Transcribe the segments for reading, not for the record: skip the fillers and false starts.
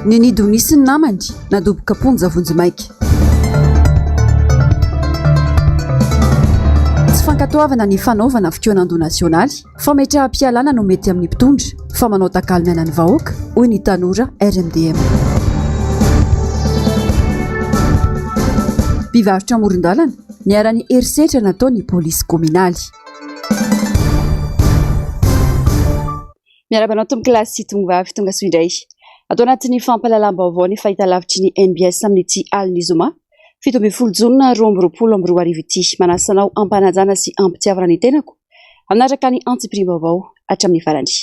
Nini Donia sy ny namany nadoboka am-ponja vonjimaika. Tsy fankatoavana ny fanaovana fikaonandoha nasionaly, fametraham-pialana no mety amin'ny mpitondra fa manao takalon'aina ny vahoaka, hoy ny tanora RMDM. Mpivarotra amoron-dalana, niharan'ny herisetra nataon'ny polisy kaominaly. Miarahaba anao tompokolahy sy tongovavy tonga soa indray. Ato anatin'ny fampahalalam-baovao ny fahitalavitry ny NBS amin'ity alin'ny zoma 17 jona 2022 ity. Manasa anao am-panajana sy am-pitiavana ny tenako hanaraka ny antsipiriam-baovao hatramin'ny farany.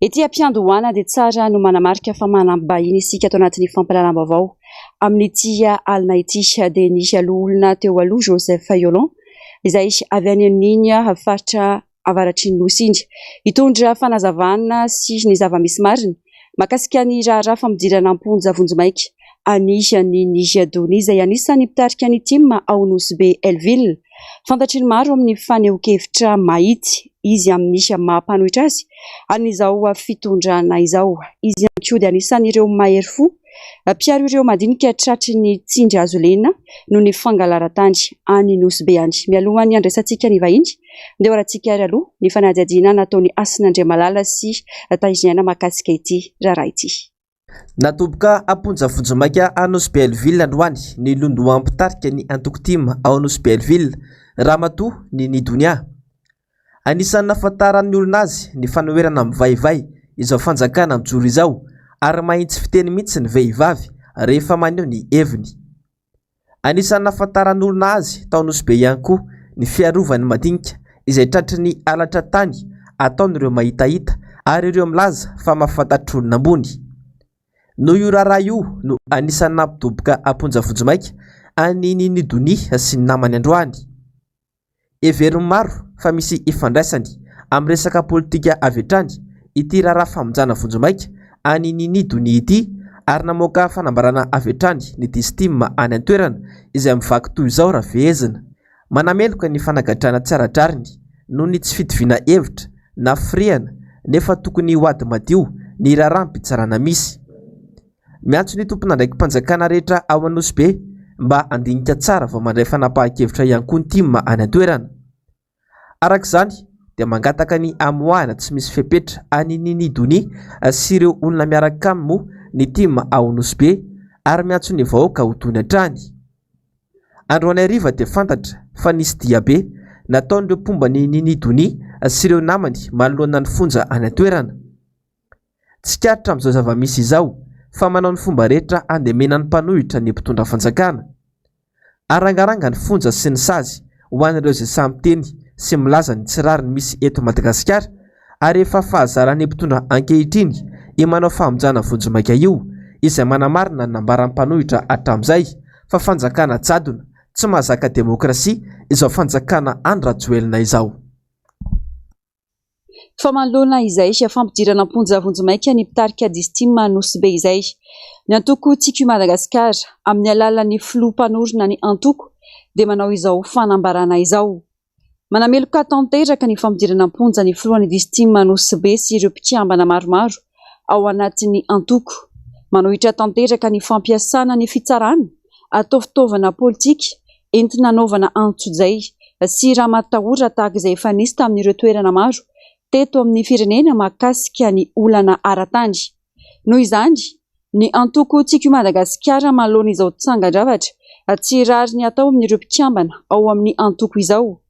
Ety am-piandohana dia tsara no manamarika fa manam-bahiny isika ato anatin'ny fampahalalam-baovao amin'ity alina ity dia ny loholona teo aloha Joseph Yolon izay avy any amin'iny faritra avaratry ny Nosy iny. Hitondra fanazavana sy ny zava-misy marina mahakasika ny raharaha fampidirana am-ponja vonjimaika an'i Nini Donia izay anisan'ny mpitarika ny tim ao Nosy Be Hell-Ville. Fantatry ny maro amin'ny fanehoan-kevitra mahitsy izy amin'ny maha mpanohitra azy an'izao fitondrana izao. Izy ihany koa dia anisan'ireo mahery fo mpiaro ireo madinika tratry ny tsindry hazo lena noho ny fangalaran-tany any Nosy Be any. Mialohan'ny handraisantsika ny vahiny, ndeha ho arahantsika ary aloha ny fanadihadiana nataon'i Hasina Andriamalala sy Tahiniaina mahakasika ity raharaha ity. Natomboka am-ponja vonjimaika any Nosy Be Hell-Ville androany ny londoham mpitarika ny antoko tim ao Nosy Be Hell-Ville, Ramatoa Nini Donia. Anisan'ny nahafantaran'ny olona azy ny fanoherana mivaivay izao fanjakana mijoro izao ary mahitsy fiteny mihitsy ny vehivavy rehefa maneho ny heviny. Anisan'ny nahafantaran'olona azy tao Nosy Be ihany koa ny fiarovany madinika izay tratry ny halatra tany ataon'ireo mahitahita ary ireo milaza fa mahafantatr'olona ambony. Noho io raharaha io no anisan'ny nampidoboka am-ponja vonjimaika an'i Nini Donia sy ny namany androany. Heverin'ny maro fa misy ifandraisany amin'ny resaka politika avy hatrany ity raharaha famonjana vonjimaika an'i Nini Donia ity ary namoaka fanambarana avy hatrany ny Distim any an-toerana izay mivaky toy izao raha fehezina, Manameloka ny fanagadrana tsy ara-drariny noho ny tsy fitoviana hevitra na firehana nefa tokony ho ady madio ny raharaham-pitsarana misy. Miantso ny tompon'andraiki-panjakana rehetra ao Anosibe mba handinika tsara vao mandray fanapahan-kevitra ihany koa ny tim any an-toerana. Araka izany dia mangataka ny hamoahana tsy misy fepetra an'i Nini Donia sy ireo olona miaraka aminy moa ny tim ao Anosibe ary miantso ny vahoaka ho tony hatrany. Androany hariva dia fantatra fa nisy diabe nataon'ireo mpomba an'i Nini Donia sy ireo namany manoloana ny fonja any an-toerana. Tsikaritra amin'izao zava-misy izao fa manao ny fomba rehetra handemena ny mpanohitra ny mpitondra fanjakana. Arangaranga ny fonja sy ny sazy ho an'ireo izay sahy miteny sy milaza ny tsy rariny misy eto Madagasikara ary efa fahazaran'ny mpitondra ankehitriny io manao famonjana vonjimaika io izay manamarina ny nambaran'ny mpanohitra hatramin'izay fa fanjakana jadona tsy mahazaka demokrasia izao fanjakana Andry Rajoelina izao. Fa manoloana izay fampidirana am-ponja vonjimaika ny mpitarika Distim Nosy Be izay, ny antoko Tiako i Madagasikara, amin'ny alalan'ny filoha mpanorina ny antoko, dia manao izao fanambarana izao. Manameloka tanteraka ny fampidirana am-ponja ny filohan'ny Distim Nosy Be sy ireo mpikambana maromaro ao anatin'ny antoko. Manohitra tanteraka ny fampiasana ny fitsarana atao fitaovana politika entina hanaovana antsojay sy ramatahora tahaka izay efa nisy tamin'ireo toerana maro teto amin'ny firenena mahakasika ny olana ara-tany. Noho izany, ny antoko Tiako i Madagasikara manoloana izao tsangan-javatra tsy rariny atao amin'ireo mpikambana ao amin'ny antoko izao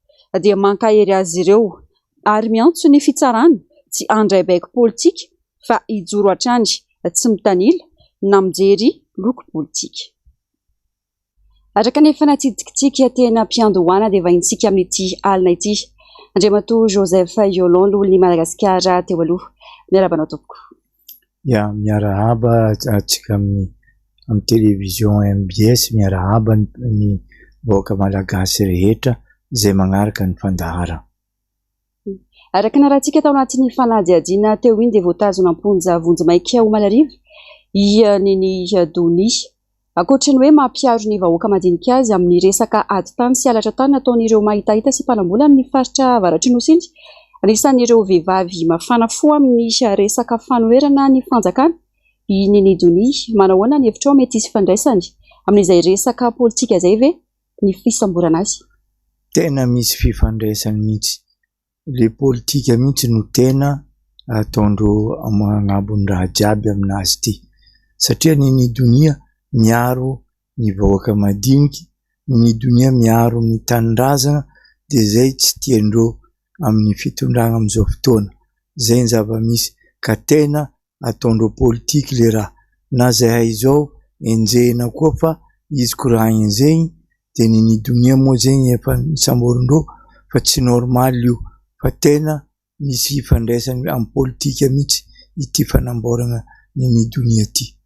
dia mankahery azy ireo ary miantso ny fitsarana tsy handray baiko politika fa hijoro hatrany tsy mitanila na mijery loko politika. Araka ny efa natsidikitsika teny am-piandohana dia vahintsika amin'ity alina ity Andriamatoa Joseph Yolon, loholon'i Madagasikara teo aloha. Miarahaba anao tompoko. Ya, miarahaba antsika amin'ny amin'ny télévision MBS, miarahaba ny vahoaka malagasy rehetra izay magnaraka ny fandaharana. Araka ny narahantsika tao anatin'ny fanadihadiana teo iny dia voatazona am-ponja vonjimaika omaly hariva i Nini Donia. Ankoatry ny hoe mampiaro ny vahoaka madinika azy amin'ny resaka ady tany sy halatra tany nataon'ireo mahitahita sy mpanambola amin'ny faritra avaratry Nosy iny, anisan'ireo vehivavy mafana fo amin'ny resaka fanoherana ny fanjakana. I Nini Donia, manao ahoana ny hevitrao mety hisy ifandraisany amin'izay resaka politika izay ve ny fisamborana azy? Tena misy fifandraisany mihitsy. Le politika mihitsy no tena ataondreo agnabon'ny raha jiaby aminazy ty. Satria Nini Donia miaro ny vahoaka madiniky, Nini Donia miaro ny tanindrazana dia zay tsy tiandreo amin'ny fitondrana amin'izao fotoana. Zay ny zava-misy ka tena ataondreo politique le raha na zahay zao enjehina koa fa izy koragny zegny de nini donia moa zegny efa nisamborindreo fa tsy normal io fa tena misy ifandraisany am politika mihitsy ity fanamboarana nini donia ty.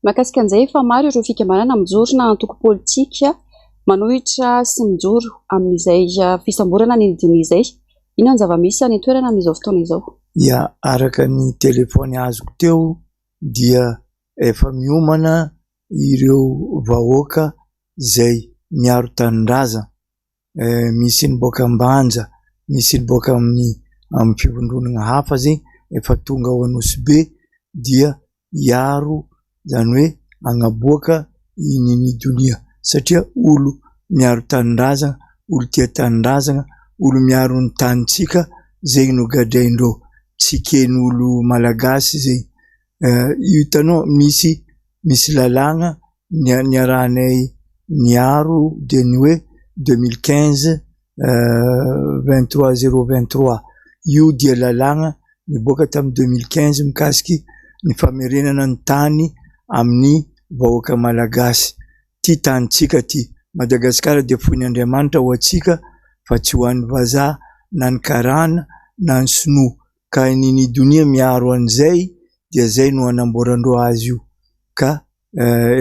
Mahakasika an'izay, efa maro ireo fikambanana mijoro na antoko politika manohitra sy mijoro amin'izay fisamborana ny Donia izay. Inona ny zava-misy any an-toerana amin'izao fotoana izao? Ya, araka ny telefaony azoko teo dia efa miomana ireo vahoaka izay miaro tanindrazana. Misy ny boaka Ambanja, misy ny boaka amin'ny amin'ny fivondronana hafa zegny efa tonga ao Anosibe dia hiaro izany hoe hagnaboaka i Nini Donia satria olo miaro tanindrazana, olo tia tanindrazana, olo miaro ny tanintsika zegny no gadraindreo, tsy ken'olo malagasy zegny. Hitanao misy misy lalàgna niarahanay niaro dia ny hoe 2015 23023 io dia lalàgna niboaka tamin'ny 2015 mikasiky ny famerenana ny tany amin'ny vahoaka malagasy. Ty tanintsika ty. Madagasikara dia foin'Andriamanitra ho antsika fa tsy ho an'ny vazaha na ny karana na ny sinoa. Ka ny ny donia miaro an'izay dia zay no anamboarandreo azy io. Ka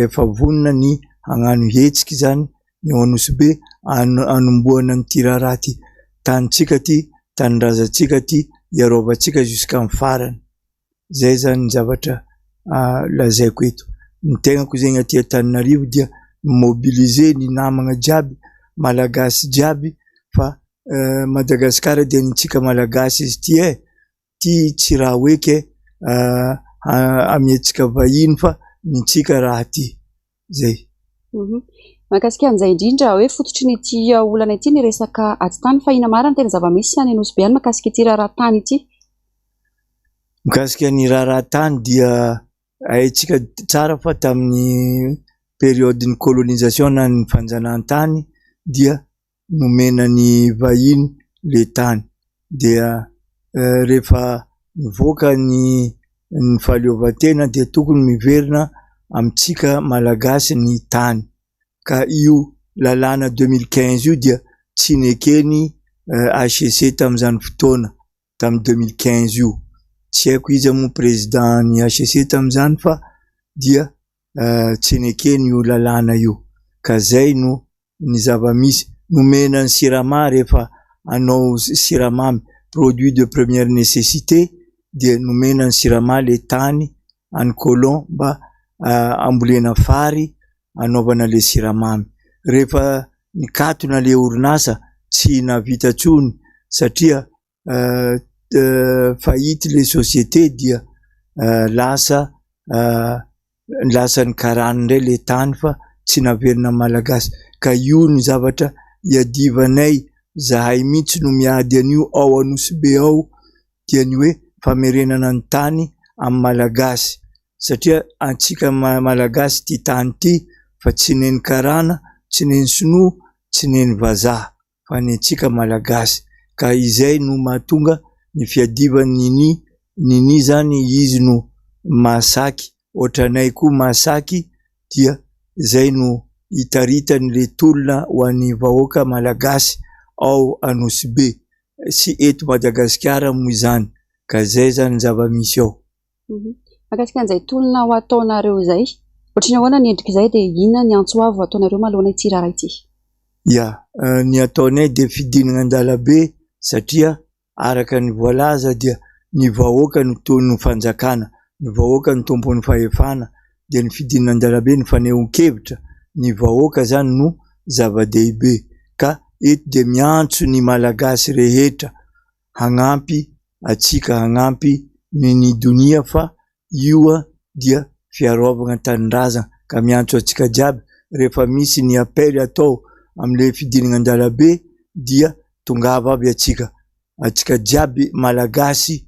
efa vonona ny hagnano hetsiky zany ny ao Anosibe hanombohana an'ity raharaha ty. Tanintsika ty, tanindrazantsika ty, hiarovantsika jusqu'amin'ny farany. Zay zany ny zavatra lazaiko eto. Ny tegnako zegny aty Antananarivo dia mi-mobiliser ny namagna jiaby, malagasy jiaby fa Madagasikara dia ny antsika malagasy izy ity e. Ty tsy raha hoe ke amiantsika vahiny fa ny antsika raha ty. Zay. Mahakasika an'izay indrindra hoe fototry ny ity olana ity ny resaka ady tany fa inona marina ny tena zava-misy any Anosibe any mahakasika ity raharaha tany ity? Mikasika ny raharaha tany dia haintsika tsara fa tamin'ny période-n'ny colonisation na ny fanjanahantany dia nomena ny vahiny le tany dia rehefa nivoaka ny ny fahaleovantena dia tokony miverina amintsika malagasy ny tany ka io lalàna 2015 io dia tsy nekeny HCC tamin'izany fotoana tamin'ny 2015 io tsy haiko iza moa président ny HCC tamin'izany fa dia tsy nekeny io lalàna io ka zay no ny zava-misy. Nomena ny Sirama rehefa hanao siramamy produit de première nécessité dia nomena ny Sirama le tany any colon mba hambolena fary hanaovana le siramamy. Rehefa nikatona le orinasa tsy nahavita intsony satria faillite le société dia lasa lasan'ny karana indray le tany fa tsy naverina amin'ny malagasy ka io ny zavatra iadivanay zahay mihitsy no miady an'io ao Anosibe ao dia ny hoe famerenana ny tany amin'ny malagasy satria antsika malagasy ity tany ity fa tsy nen'ny karana, tsy nen'ny sinoa, tsy nen'ny vazaha fa ny antsika malagasy ka izay no mahatonga ny fiadivan'ny Nini, Nini zany izy no mahasaky ohatranay koa mahasaky dia izay no itaritany le tolona ho an'ny vahoaka malagasy ao Anosibe sy eto Madagasikara moa izany ka izay zany ny zava-misy ao. Mahakasika an'izay tolona ho ataonareo izay, ohatry ny ahoana ny endrik'izay dia inona ny antso avo ataonareo manoloana ity raharaha ity? Ya, ny ataonay dia fidinana an-dalabe satria araka ny voalaza dia ny vahoaka no toy ny fanjakana, ny vahoaka no tompon'ny fahefana dia ny fidinana an-dalabe ny fanehoan-kevitra ny vahoaka zany no zava-dehibe ka eto dia miantso ny Malagasy rehetra hagnampy atsika hagnampy ny ny donia fa io. dia fiarovagna tanindrazagna ka miantso antsika jiaby rehefa misy ny appel atao amle fidinagna an-dalabe dia tongava aby antsika, antsika jiaby malagasy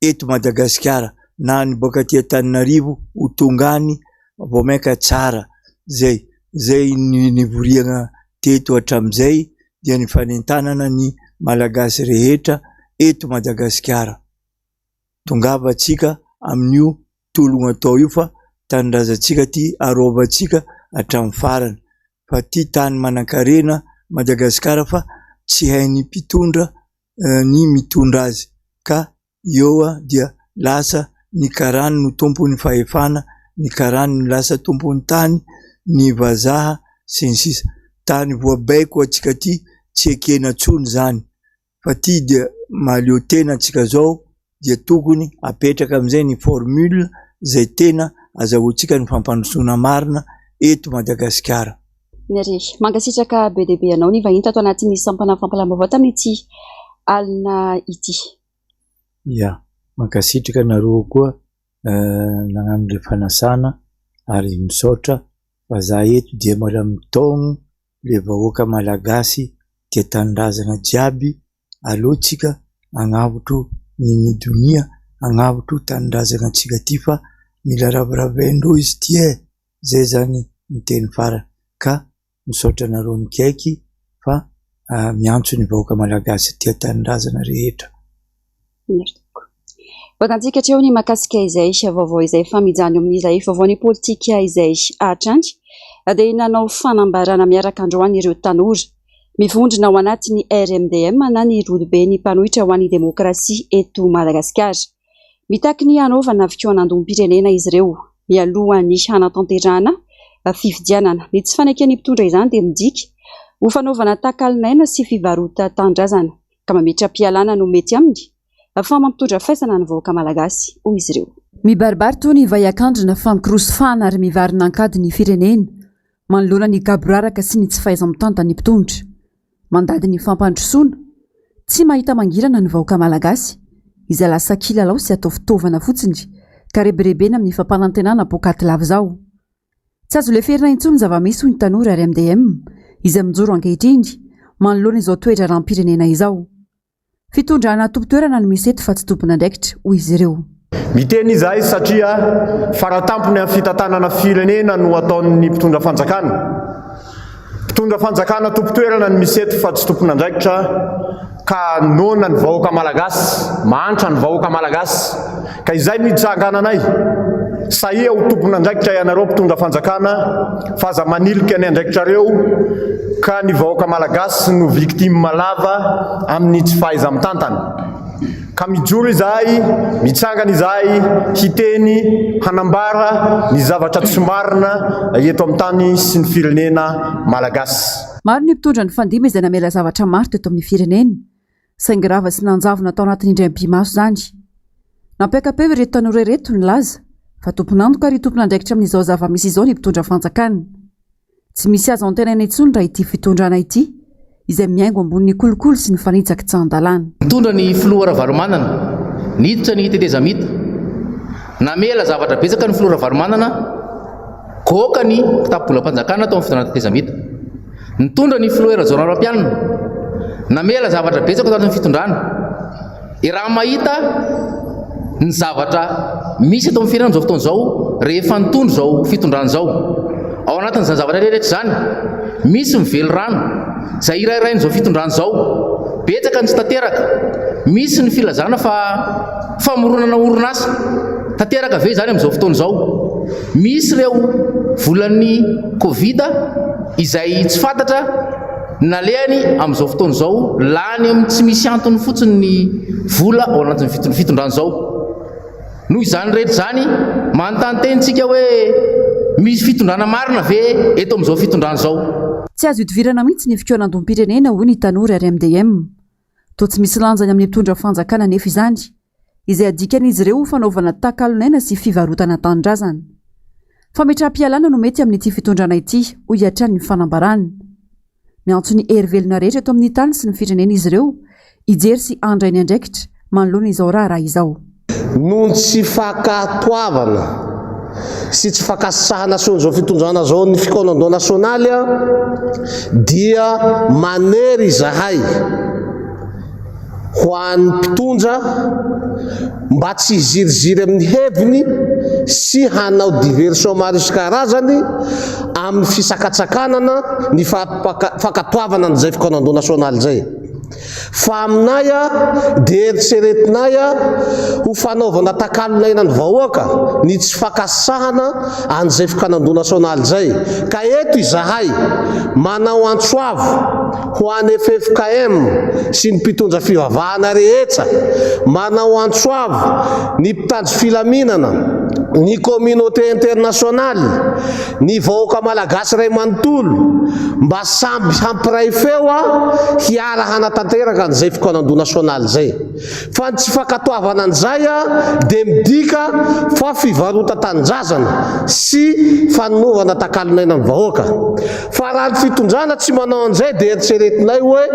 eto Madagasikara na ny boaka aty Antananarivo ho tonga any vao mainka tsara zay, zay ny nivoriagna teto hatramizay dia ny fanentanana ny malagasy rehetra eto Madagasikara. Tongava antsika amin'io tologna atao io fa tanindrazantsika ty arovantsika hatramin'ny farany fa ty tany manankarena Madagasikara fa tsy hain'ny mpitondra ny mitondra azy ka eo dia lasa ny karany no tompon'ny fahefana, ny karany no lasa tompon'ny tany, ny vazaha sy ny sisa. Tany voabaiko antsika ty tsy ekena intsony zany fa ty dia mahaleo tena antsika zao dia tokony apetraka amizay ny formule zay tena azahoantsika ny fampandrosoana marina eto Madagasikara. Nary, mankasitraka be dia be anao nivahiny tato anatin'ny sampana fampahalalam-baovao tamin'ity alina ity. Ya, mankasitraka anareo koa nagnano le fanasana ary misaotra fa za eto dia mbola mitaogno le vahoaka malagasy tia tanindrazana jiaby aleo tsika agnavotro ny donia, agnavotro tanindrazana antsika ty fa mila raviravaindreo izy ty e! Zay zany ny teny farany ka misaotra anareo nikaiky fa miantso ny vahoaka malagasy tia tanindrazana rehetra. Voatantsika hatreo ny mahakasika izay vaovao izay fa mijanona amin'izay vaovao ny politika izay hatrany dia nanao fanambarana miaraka androany ireo tanora mivondrona ao anatin'ny RMDM na ny Rodoben'ny mpanohitra ho an'ny demokrasia eto Madagasikara. Mitaky ny hanaovana fikaonandoham-pirenena izy ireo mialohan'ny hanatanterahana fifidianana. Ny tsy faneken'ny mpitondra izany dia midika ho fanaovana takalon'aina sy fivarotan-tanindrazana ka mametra-pialana no mety aminy fa mampitondra faisana ny vahoaka malagasy, hoy izy ireo. Mibaribary toy ny vay akandrina fa mikorosy fahana ary mivarina an-kady ny firenena manoloana ny gaboraraka sy ny tsy fahaiza-mitantan'ny mpitondra. Mandady ny fampandrosoana. Tsy mahita mangirana ny vahoaka malagasy, izay lasa kilalao sy atao fitaovana fotsiny ka rebirebena amin'ny fampanantenana poakaty lava izao. Tsy azo leferina intsony ny zava-misy hoy ny tanora RMDM, izay mijoro ankehitriny manoloana izao toe-draharaham-pirenena izao. Fitondrana tompon-toerana no misy eto fa tsy tompon'andraikitra, hoy izy ireo. Miteny izahay satria faratampony amin'ny fitantanana firenena no ataon'ny mpitondra fanjakana. Mpitondra fanjakana tompon-toerana no misy eto fa tsy tompon'andraikitra ka noana ny vahoaka malagasy, mahantra ny vahoaka malagasy ka izay no itsangananay. Sahia ho tompon'andraikitra ianareo mpitondra fanjakana fa aza manilika ny andraikitrareo ka ny vahoaka malagasy no victime lava amin'ny tsy fahaiza-mitantana. Ka mijoro izahay, mitsangana izahay hiteny, hanambara ny zavatra tsy marina eto amin'ny tany sy ny firenena malagasy. Maro ny mpitondra nifandimby izay namela zavatra maro teto amin'ny firenena. Saingy rava sy nanjavona tao anatin'ny indray mipi-maso izany. Nampiaka-peo ireto tanora ireto nilaza fa tompon'antoka ary tompon'andraikitra amin'izao zava-misy izao ny mpitondra fanjakana. Tsy misy azo antenaina intsony raha ity fitondrana ity, izay mihaingo ambonin'ny kolikoly sy ny fanitsakitsahan-dalàna. Nitondra ny filoha Ravalomanana, niditra ny tetezamita. Namela zavatra betsaka ny filoha Ravalomanana, goaka ny kitapo-bolam-panjakana tao amin'ny fitondrana tetezamita. Nitondra ny filoha Rajaonarimampianina. Namela zavatra betsaka tao anatin'ny fitondrana. Raha mahita ny zavatra misy eto amin'ny firenena amin'izao fotoana izao rehefa nitondra izao fitondrana izao. Ao anatin'izany zavatra rehetra izany, misy ny velirano izay hirahirain'izao fitondrana izao. Betsaka ny tsy tanteraka. Misy ny filazana fa famoronana orinasa. Tanteraka ve izany amin'izao fotoana izao? Misy ireo volan'ny Covid izay tsy fantatra ny nalehany amin'izao fotoana izao, lany amin'ny tsy misy antony fotsiny ny vola ao anatin'ny fitondrana izao. Noho izany rehetra izany, manontany tena isika hoe misy fitondrana marina ve eto amin'izao fitondrana izao? Tsy azo ihodivirana mihitsy ny fikaonandoham-pirenena, hoy ny tanora RMDM. Toa tsy misy lanjany amin'ny mpitondra fanjakana anefa izany, izay adikan'izy ireo ho fanaovana takalon'aina sy fivarotana tanindrazana. Fametraham-pialana no mety amin'ity fitondrana ity, hoy hatrany ny fanambarana. Miantso ny hery velona rehetra eto amin'ny tany sy ny firenena izy ireo hijery sy handray ny andraikitra manoloana izao raharaha izao. Noho ny tsy fankatoavana. sy tsy fankasitrahana asehon'izao fitondrana izao ny fikaonandoha nasionaly dia manery izahay ho an'ny mpitondra mba tsy hiziriziry amin'ny heviny sy hanao diversion maro isan-karazany amin'ny fisakatsakanana ny fankatoavana an'izay fikaonandoha nasionaly izay. Fa aminay dia eritreretinay ho fanaovana takalon'aina ny vahoaka ny tsy fankasitrahana an'izay fikaonandoha nasionaly izay. Ka eto izahay manao antso avo ho an'ny ffkm sy ny mpitondra fivavahana rehetra, manao antso avo ny mpitandro filaminana, ny communauté internationale, ny vahoaka malagasy iray manontolo mba samby hampiray feo hiara hanatanteraka an'izay fikaonandoha nasionaly izay. Fa ny tsy fankatoavana an'izay dia midika fa fivarotan-tanindrazana sy fanovana takalon'aina ny vahoaka. Fa raha ny fitondrana tsy manao an'izay dia eritreretinay hoe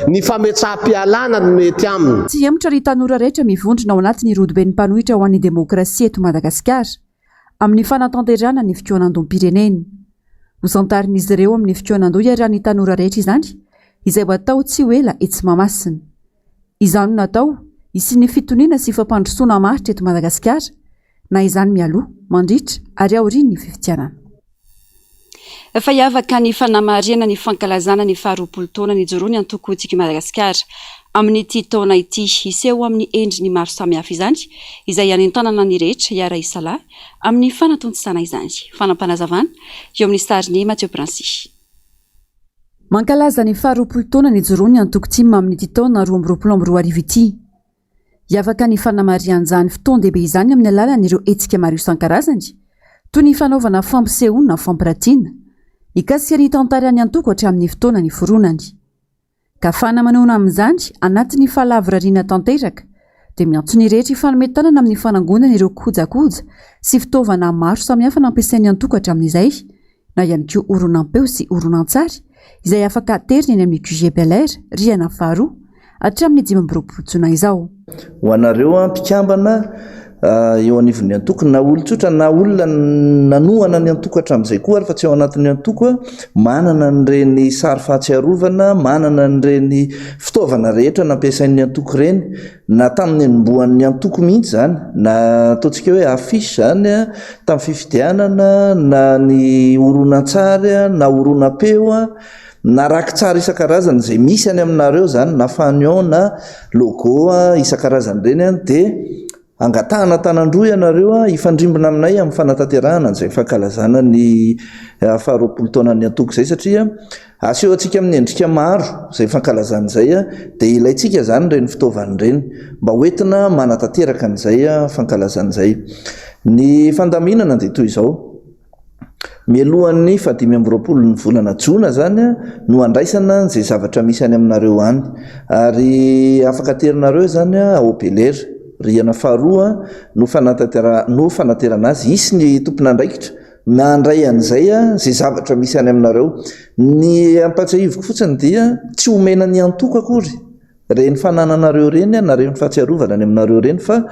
ny fametraham-pialana no mety aminy. Tsy hihemotra ry tanora rehetra mivondrona ao anatin'ny rodoben'ny mpanohitra ho an'ny demokrasia eto Madagasikara amin'ny fanatanterahana ny fikaonandoham-pirenena. Hosantarin'izy ireo amin'ny fikaonandoha iarahan'ny tanora rehetra izany, izay ho atao tsy ho ela etsy Mahamasina. Izany no natao hisian'ny fitoniana sy fampandrosoana maharitra eto Madagasikara, na izany mialoha, mandritra ary aorian'ny fifidianana. Efa hiavaka ny fanamarihana ny fankalazana ny faharoapolo taona nijoroan'ny antoko Tiako i Madagasikara amin'ity taona ity. Hiseho amin'ny endriny maro samihafa izany, izay hanentanana ny rehetra hiara-hisalahy amin'ny fanatontosana izany. Fanampinazavana eo amin'ny sarin'i Mathieu Princy. Mankalaza ny faharoapolo taona nijoroan'ny antoko tim amin'ity taona 2022 ity. Hiavaka ny fanamarihan'izany fotoan-dehibe izany amin'ny alalan'ireo hetsika maro isan-karazany, toy ny fanaovana fampisehoana fampiratiana mikasika ny tantaran'ny antoko hatramin'ny fotoana niforonany. Ka fanamanoana amin'izany, anatin'ny fahalavorariana tanteraka, dia miantso ny rehetra hifanome tanana amin'ny fanangonana ireo kojakoja sy fitaovana maro samihafa nampiasain'ny antoko hatramin'izay, na ihany koa horonam-peo sy horonantsary izay afaka aterina eny amin'ny QG Bel Air, rihana faharoa, hatramin'ny 25 jona izao. Ho anareo mpikambana eo anivon'ny antoko, na olon-tsotra na olona nanohana ny antoko hatramin'izay koa ary fa tsy ao anatin'ny antoko, manana an'ireny sary fahatsiarovana, manana an'ireny fitaovana rehetra nampiasain'ny antoko ireny, Na tamin'ny nanombohan'ny antoko mihitsy izany, na ataontsika hoe affiche izany tamin'ny fifidianana, na ny horonantsary, na horonam-peo, na rakitsary isan-karazany izay misy any aminareo izany, na fanion na logo isan-karazany ireny dia angatahana an-tanan-droa ianareo hifandrimbona aminay amin'ny fanatanterahana an'izay fankalazana ny faharoapolo taonan'ny antoko izay satria Aseho antsika amin'ny endrika maro izay fankalazana izay dia ilaintsika izany ireny fitaovana ireny mba ho entina manatanteraka an'izay fankalazana izay. Ny fandaminana dia toy izao, mialohan'ny fahadimy amby roapolo ny volana jona izany no andraisana izay zavatra misy any aminareo any ary afaka aterinareo izany ao Belera, rihana faharoa no no fanaterana azy, hisy ny tompon'andraikitra Nandray an'izay izay zavatra misy any aminareo. Ny ampatsiahiviko fotsiny dia tsy omena ny antoko akory ireny fanananareo ireny na ireny fahatsiarovana any aminareo ireny fa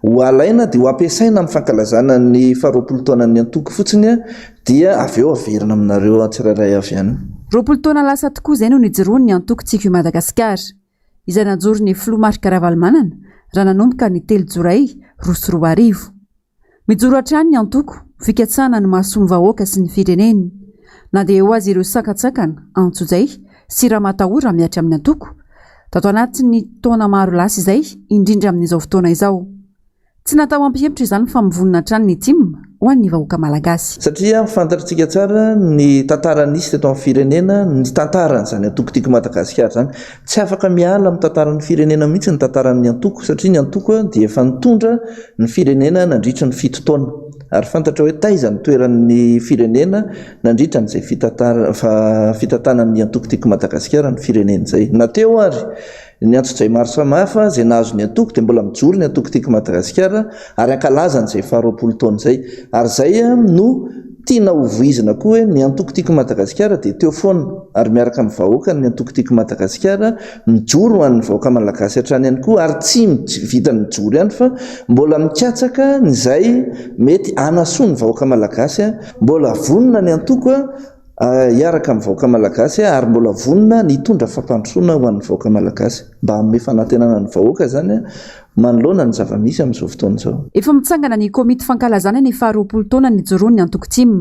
ho alaina dia ho ampiasaina amin'ny fankalazana ny faharoapolo taonan'ny antoko fotsiny dia avy eo averina aminareo tsirairay avy any. 20 taona lasa tokoa izay no nijoroan'ny antoko Tiako i Madagasikara, izay najoron'ny filoha Marc Ravalomanana raha nanomboka ny telo jolay 2002. Mijoro hatrany ny antoko, fikatsahana ny mahasoa ny vahoaka sy ny fireneny. Na dia eo aza ireo sakantsakana, antsojay, sy ramatahora mihatra amin'ny antoko, tato anatin'ny taona maro lasa izay, indrindra amin'izao fotoana izao. Tsy natao hampihemotra izany fa mivonona hatrany ny tim ho an'ny vahoaka malagasy. Satria fantatritsika tsara ny tantara nisy teto amin'ny firenena, ny tantaran'izany antoko Tiako i Madagasikara izany. Tsy afaka miala amin'ny tantaran'ny firenena mihitsy ny tantaran'ny antoko satria ny antoko dia efa nitondra ny firenena nandritra ny fito taona ary fantatra hoe taiza ny toeran'ny firenena nandritra an'izay fitantanan'ny antoko Tiako Madagasikara ny firenena izay. Na teo ary ny antsojay maro samihafa izay nahazo ny antoko dia mbola mijoro ny antoko Tiako Madagasikara ary ankalaza an'izay faharoapolo taona izay ary izay no. Tiana ho voizina koa hoe ny antoko Tiako Madagasikara dia teo foana ary miaraka amin'ny vahoaka ny antoko Tiako Madagasikara, mijoro ho an'ny vahoaka malagasy hatrany ihany koa ary tsy vitan'ny mijoro ihany fa mbola mikatsaka ny izay mety hanasoa ny vahoaka malagasy, mbola vonona ny antoko hiaraka amin'ny vahoaka malagasy ary mbola vonona ny hitondra fampandrosoana ho an'ny vahoaka malagasy mba hanome fanantenana ny vahoaka izany manoloana ny zava-misy amin'izao fotoana izao. Efa mitsangana ny komity fankalazana ny faharoapolo taona nijoroan'ny antoko tim.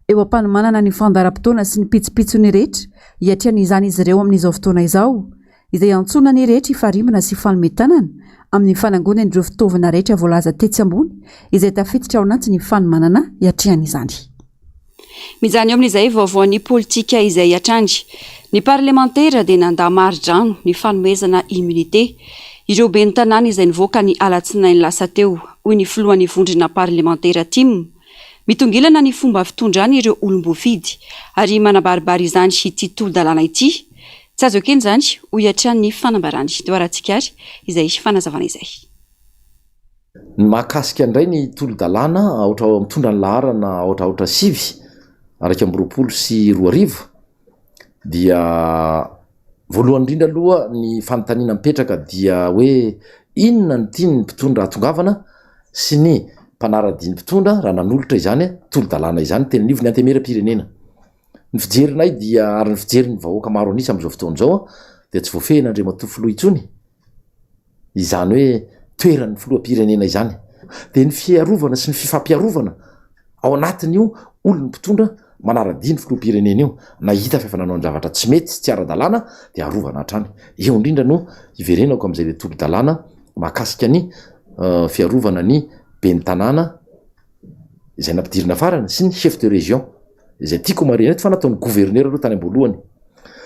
Eo am-panomanana ny fandaharam-potoana sy ny pitsopitsony rehetra hiatrehana izany izy ireo amin'izao fotoana izao, izay iantsoana ny rehetra hifarimbona sy hifanome tanana amin'ny fanangonana ireo fitaovana rehetra voalaza tetsy ambony izay tafiditra ao anatin'ny fanomanana hiatrehana izany. Mijanona eo amin'izay vaovaon'ny politika izay hatrany. Ny parlemantera dia nandà mari-drano ny fanomezana immunité ireo ben'ny tanàna izay nivoaka ny alatsinainy lasa teo, hoy ny filohan'ny vondrona parlemantera tim. Mitongilana ny fomba fitondrany ireo olom-boafidy ary manabaribary izany ity tolo-dalàna ity. Tsy azo ekena izany, hoy hatrany ny fanambarany. Teo arahantsika ary izay fanazavana izay. Ny mahakasika indray ny tolo-dalàna aotra mitondra ny laharana aotra aotra sivy 2021 dia voalohany indrindra aloha ny fanontaniana mipetraka dia hoe inona no tian'ny mpitondra hahatongavana sy ny mpanara-dia ny mpitondra raha nanolotra izany tolo-dalàna izany teny anivon'ny antenimierampirenena. Ny fijerinay dia ary ny fijerin'ny vahoaka maro an'isa amin'izao fotoana izao dia tsy voafehin'Andriamatoa Filoha intsony Izany hoe toeran'ny filoham-pirenena izany. Dia ny fiarovana sy ny fifampiarovana ao anatin'io olon'ny mpitondra manara-dia ny filoham-pirenena io, na hita fa efa nanao ny zavatra tsy mety sy tsy ara-dalàna dia arovana hatrany. Eo indrindra no hiverenako amin'izay ilay tolo-dalàna mahakasika ny fiarovana ny ben'ny tanàna izay nampidirina farany sy ny chef de région izay tiako homarihina eto fa nataon'ny gouverneur aloha tany am-boalohany.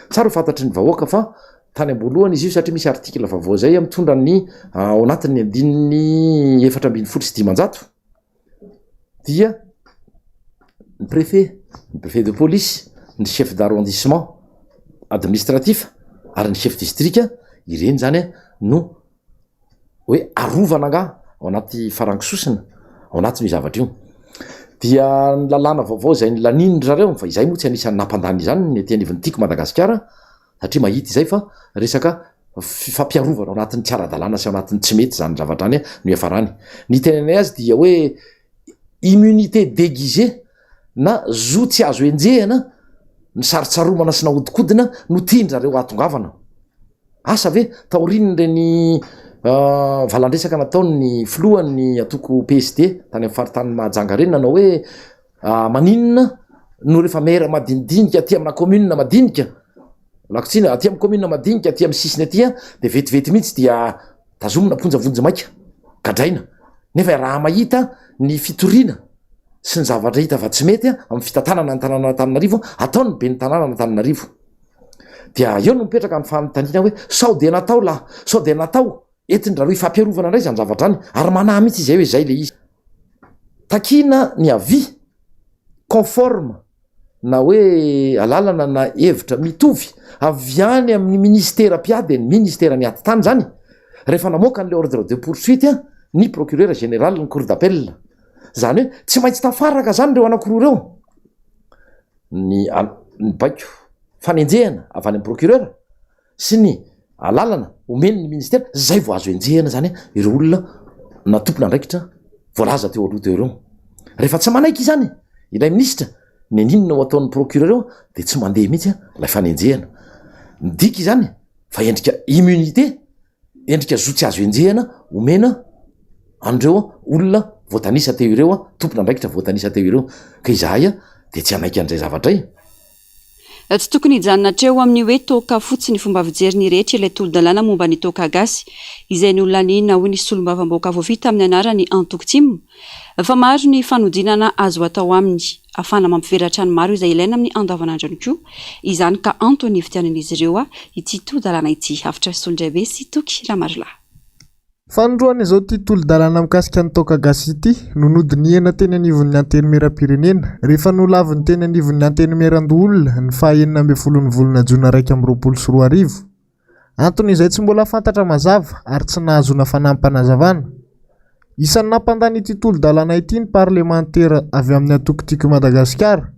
Tsara ho fantatry ny vahoaka fa tany am-boalohany izy io satria misy article vaovao izay mitondra ny ao anatin'ny andininy 514 dia ny préfet, ny préfet de police, ny chef d'arrondissement administratif ary ny chef district ireny zany no hoe arovana angaha ao anaty farango sosona ao anatin'io zavatra io. Dia ny lalàna vaovao izay nolanian-dry zareo, fa izay moa tsy anisan'ny nampandany izany ny aty anivon'ny Tiako Madagasikara satria mahita izay fa resaka fifampiarovana ao anatin'ny tsy ara-dalàna sy ao anatin'ny tsy mety izany zavatra izany no hiafarany. Ny itenenay azy dia hoe immunité déguisée na zo tsy azo enjehina ny sarotsaromana sy nahodinkodina no tian-dry zareo hahatongavana. Asa ve taorian'ireny valandresaka nataon'ny filohan'ny antoko PSD tany amin'ny faritanin'i Mahajanga ireny nanao hoe maninona no rehefa maire madinidinika aty amina commune madinika, lako tsiny, aty amin'ny commune madinika aty amin'ny sisiny aty dia vetivety mihitsy dia tazomina am-ponja vonjimaika, gadraina. Nefa raha mahita ny fitoriana sy ny zavatra hita fa tsy mety amin'ny fitantanana ny tanànan'Antananarivo ataon'ny ben'ny tanànan'Antananarivo. Dia eo no mipetraka ny fanontaniana hoe sao dia natao lahy, sao dia natao entin-dRareo hifampiarovana indray izany zavatra izany ary manahy mihitsy izy hoe izay ilay izy. Takiana ny avis conforme na hoe alalana na hevitra mitovy avy any amin'ny ministera mpiady dia ny ministeran'ny atitany izany rehefa namoaka an'ilay ordre de poursuite ny procureur général ny cour d'appel. Izany hoe tsy maintsy tafaraka izany ireo anankiroa ireo. Ny ny baiko fanenjehana avy any amin'ny procureur sy ny alalana omeny ny ministera zay vao azo enjehina zany ireo olona na tompon'andraikitra voalaza teo aloha teo ireo. Rehefa tsy manaiky izany ilay minisitra n'inon'inona ho ataon'ny procureur eo de tsy mandeha mihitsy ilay fanenjehana. Midika izany fa endrika immunité, endrika zo tsy azo enjehina omena an'ireo olona voatanisa teo ireo, tompon'andraikitra voatanisa teo ireo ka izahay dia tsy hanaiky an'izay zavatra izay. Tsy tokony hijanona hatreo amin'ny hoe toaka fotsiny fomba fijery ny rehetra ilay tolo-dalàna momba ny toaka gasy izay nolaniana hoy ny solombavambahoaka voafidy tamin'ny anaran'ny antoko tim fa maro ny fanodinana azo atao aminy ahafahana mampivelatra ny maro izay ilaina amin'ny andavanandro ihany koa izany ka antony nividianan'izy ireo ity tolo-dalàna ity. Avotra Solondraibe sy Toky Ramarolahy. Fanindroany izao ity tolo-dalàna mikasika ny toaka gasy ity no nodinihana teny anivon'ny Antenimierampirenena rehefa nolavin'ny teny anivon'ny Antenimierandoholona ny faha 16 ny volana jona 2021. Antony izay tsy mbola fantatra mazava ary tsy nahazoana fanampim-panazavana. Isan'ny nampandany ity tolo-dalàna ity ny parlemantera avy amin'ny antoko Tiako i Madagasikara.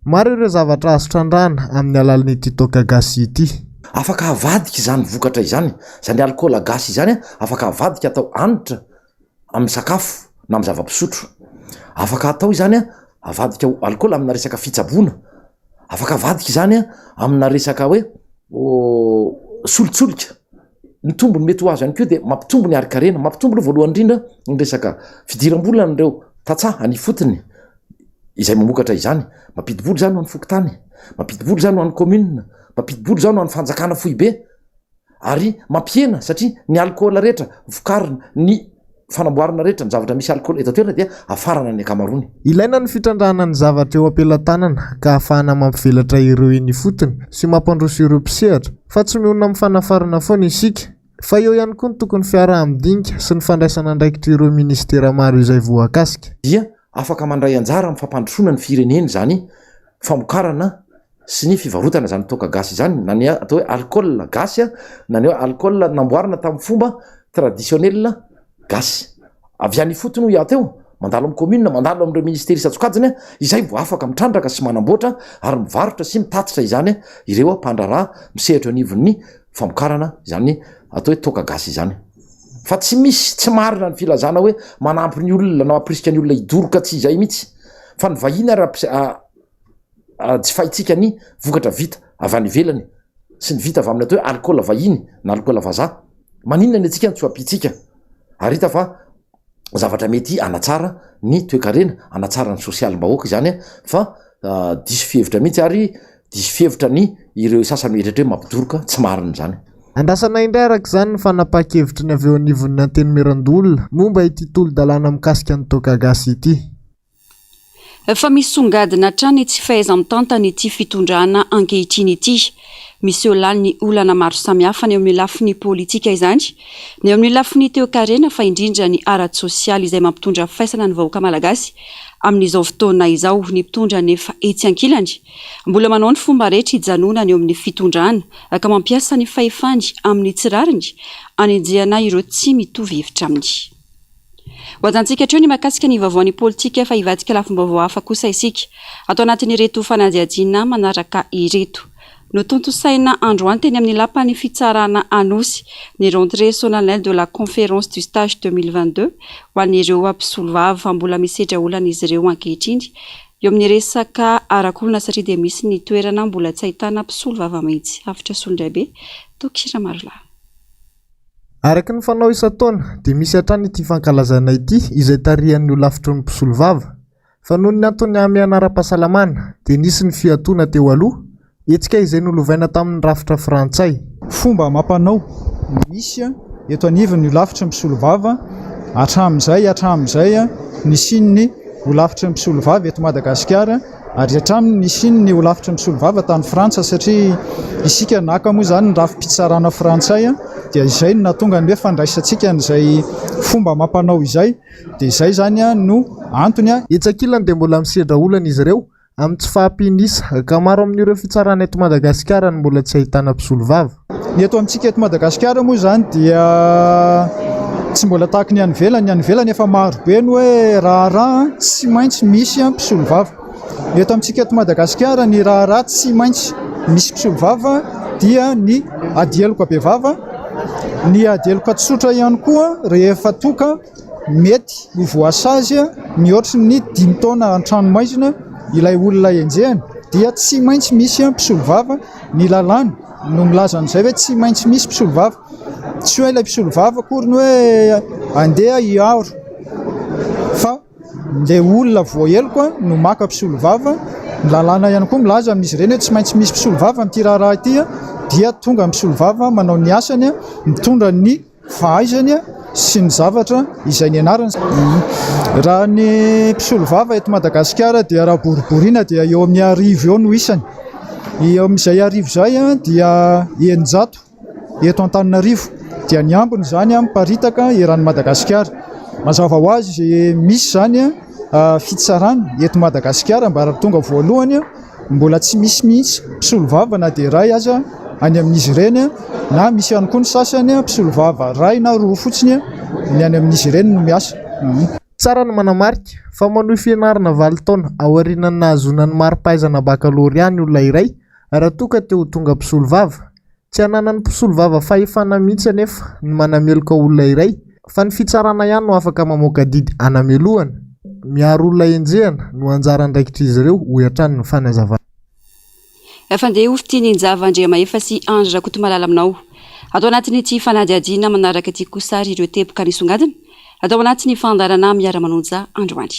Maro ireo zavatra azo trandrahana amin'ny alalan'ity toaka gasy ity. Afaka avadika izany vokatra izany, izany alikaola gasy izany afaka avadika atao hanitra amin'ny sakafo na amin'ny zava-pisotro. Afaka atao izany avadika ho alikaola amina resaka fitsaboana, afaka avadika izany amina resaka hoe solitsolika. Ny tombony mety ho azo ihany koa dia mampitombo ny harin-karena, mampitombo aloha voalohany indrindra ny resaka fidiram-bolan'ireo tantsaha any ifotony izay mamokatra izany, mampidi-bola izany ho an'ny fokontany, mampidi-bola izany ho an'ny commune, mampidi-bola izany ho an'ny fanjakana foibe ary mampihena satria ny alikaola rehetra vokarina, ny fanamboarana rehetra, ny zavatra misy alikaola eto an-toerana dia hafarana ny ankamaroany. Ilaina ny fitrandrahana ny zavatra eo am-pelatanana ka ahafahana mampivelatra ireo eny ifotony sy mampandroso ireo mpisehatra fa tsy mionona amin'ny fanafarana foana isika fa eo ihany koa ny tokony fiaraha-midinika sy ny fandraisana andraikitr'ireo minisitera maro izay voakasika. Dia afaka mandray anjara amin'ny fampandrosoana ny firenena izany famokarana sy ny fivarotana izany toaka gasy izany na ny atao hoe alcool gasy na ny hoe alcool namboarina tamin'ny fomba traditionnel gasy. Avy any ifotony hoy aho teo, mandalo amin'ny commune, mandalo amin'ireo ministera isan-tsokajiny izay vao afaka mitrandraka sy manamboatra ary mivarotra sy mitatitra izany ireo mpandraharaha misehatra eo anivon'ny famokarana izany atao hoe toaka gasy izany. Fa tsy misy, tsy marina ny filazana hoe manampy ny olona na mampirisika ny olona hidoroka, tsy izay mihitsy fa ny vahiny ary jifaintsika ny vokatra vita avy any ivelany sy ny vita avy amin'ny atao hoe alikaola vahiny na alikaola vazaha. Maninona ny antsika no tsy ho ampiantsika? Ary hita fa zavatra mety hanatsara ny toekarena, hanatsara ny sosialim-bahoaka izany fa diso fihevitra mihitsy ary diso fihevitra ny ireo sasany mieritreritra hoe mampidoroka, tsy marina izany. Andrasana indray araka izany ny fanapahan-kevitry ny avy eo anivon'ny Antenimierandoholona momba ity tolo-dalàna mikasika ny toaka gasy ity. Fa misongadina hatrany ny tsy fahaiza-mitantana ity fitondrana ankehitriny ity. Miseho lany ny olana maro samihafa na eo amin'ny lafiny politika izany, na eo amin'ny lafiny toekarena fa indrindra ny ara-tsosialy izay mampitondra faisana ny vahoaka malagasy amin'izao fotoana izao. Ny mpitondra anefa etsy ankilany mbola manao ny fomba rehetra hijanonany eo amin'ny fitondrana ka mampiasa ny fahefany amin'ny tsy rariny hanenjehana ireo tsy mitovy hevitra aminy. Ho ajantsika hatreo ny mahakasika ny vaovaon'ny politika fa hivadika lafim-baovao hafa kosa isika ato anatin'ireto fanadihadiana manaraka ireto. Notontosaina androany teny amin'ny lapan'ny fitsarana Anosy ny rentrée solennelle de la conférence du stage 2022 ho an'ireo mpisolovava. Mbola misedra olana izy ireo ankehitriny eo amin'ny resaka arak'olona satria dia misy ny toerana mbola tsy ahitana mpisolovava mihitsy. Avotra Solondraibe, Toky Ramarolahy. Araka ny fanao isan-taona dia misy hatrany ity fankalazana ity izay tarihan'ny holafitry ny mpisolovava. Fa noho ny antony hamehana ara-pahasalamana dia nisy ny fiatoana teo aloha, hetsika izay nolovaina tamin'ny rafitra frantsay. Fomba amam-panao misy eto anivon'ny holafitry ny mpisolovava hatramin'izay hatramin'izay nisian'ny holafitry ny mpisolovava eto Madagasikara. Ary hatramin'ny nisian'ny holafitry ny mpisolovava tany Frantsa satria isika naka moa izany ny rafi-pitsarana frantsay dia izay no nahatonga ny hoe fandraisantsika an'izay fomba amam-panao izay dia izay izany no antony. Etsy ankilany dia mbola misedra olana izy ireo amin'ny tsy fahampian'isa ka maro amin'ireo fitsarana eto Madagasikara no mbola tsy ahitana mpisolovava. Ny eto amintsika eto Madagasikara moa izany dia tsy mbola tahaka ny any ivelany. Ny any ivelany efa maro be ny hoe raharaha tsy maintsy misy mpisolovava. Ny eto amintsika eto Madagasikara ny raharaha tsy maintsy misy mpisolovava dia ny ady heloka bevava, ny ady heloka tsotra ihany koa rehefa toa ka mety ho voasazy mihoatry ny dimy taona an-tranomaizina ilay olona enjehina dia tsy maintsy misy mpisolovava. Ny lalàna no milaza an'izay hoe tsy maintsy misy mpisolovava. Tsy hoe ilay mpisolovava akory ny hoe andeha hiaro fa ilay olona voaheloka no maka mpisolovava. Ny lalàna ihany koa milaza amin'izy ireny hoe tsy maintsy misy mpisolovava amin'ity raharaha ity dia tonga ny mpisolovava manao ny asany, mitondra ny fahaizany sy ny zavatra izay nianarany. Raha ny mpisolovava eto Madagasikara dia raha boriboriana dia eo amin'ny arivo eo no isany. Eo amin'izay arivo izay dia 600 eto Antananarivo dia ny ambiny izany miparitaka eran'i Madagasikara. Mazava ho azy misy izany fitsarana eto Madagasikara ambaratonga voalohany. Mbola tsy misy mihitsy mpisolovava na dia iray aza any amin'izy ireny na misy ihany koa ny sasany mpisolovava iray na roa fotsiny Ny any amin'izy ireny no miasa. Tsara ny manamarika fa manohy fianarana valo taona aorianan'ny nahazoana ny mari-pahaizana bakalorea ny olona iray raha toa ka te ho tonga mpisolovava. Tsy ananan'ny mpisolovava fahefana mihitsy anefa ny manameloka olona iray fa ny fitsarana ihany no afaka mamoaka didy hanamelohana. Miaro olona enjehina no anjara andraikitr'izy ireo, hoy hatrany ny fanazavana. Fandeha ho fitiny Njava Andriamahefa sy Andry Rakotomalala aminao. Ato anatin'ity fanadihadiana manaraka ity kosa ary ireo teboka nisongadina atao anatin'ny fandaharana Miara-manonja androany.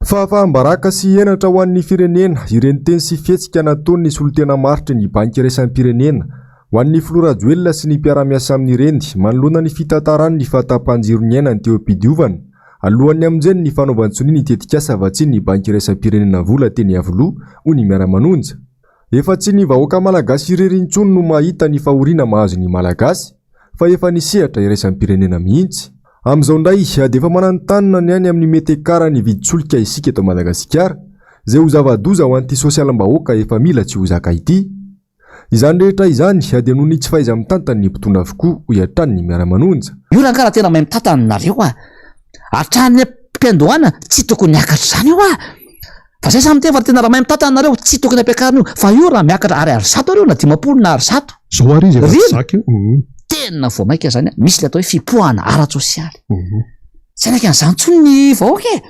Fahafaham-baraka sy henatra ho an'ny firenena ireny teny sy fihetsika nataon'ny solontena maritry ny Banky iraisam-pirenena ho an'ny filoha Rajoelina sy ny mpiara-miasa aminy ireny manoloana ny fitantarany ny fahatapahan-jiro niainany teo am-pidiovana alohan'ny hamonjeny ny fanaovan-tsonia ny tetikasa vatsian'ny Banky iraisam-pirenena vola teny Iavoloha, hoy ny Miara-manonja. Efa tsy ny vahoaka malagasy irery intsony no mahita ny fahoriana mahazo ny Malagasy fa efa ny sehatra iraisam-pirenena mihitsy. Amin'izao indray dia efa mananontanona ny any amin'ny Metekara ny vidin-tsolika isika eto Madagasikara, izay ho zava-doza ho an'ity sosialim-bahoaka efa mila tsy ho zaka ity. Izany rehetra izany dia noho ny tsy fahaiza-mitantan'ny mpitondra avokoa, hoy hatrany ny Miara-manonja. Io rangahy raha tena mahay mitantana nareo a! Hatrany am-piandohana tsy tokony hiakatra izany io a! Fa zay samy miteny fa tena raha mahay mitantana nareo tsy tokony ampiakarina io fa io raha miakatra ariary zato areo na 50 na ary zato. Zao ary izy efa tsy zaka io. Tena vao maika zany a! Misy le atao hoe fipoahana ara-tsosialy. Tsy hanaiky an'izany intsony ny vahoaka e!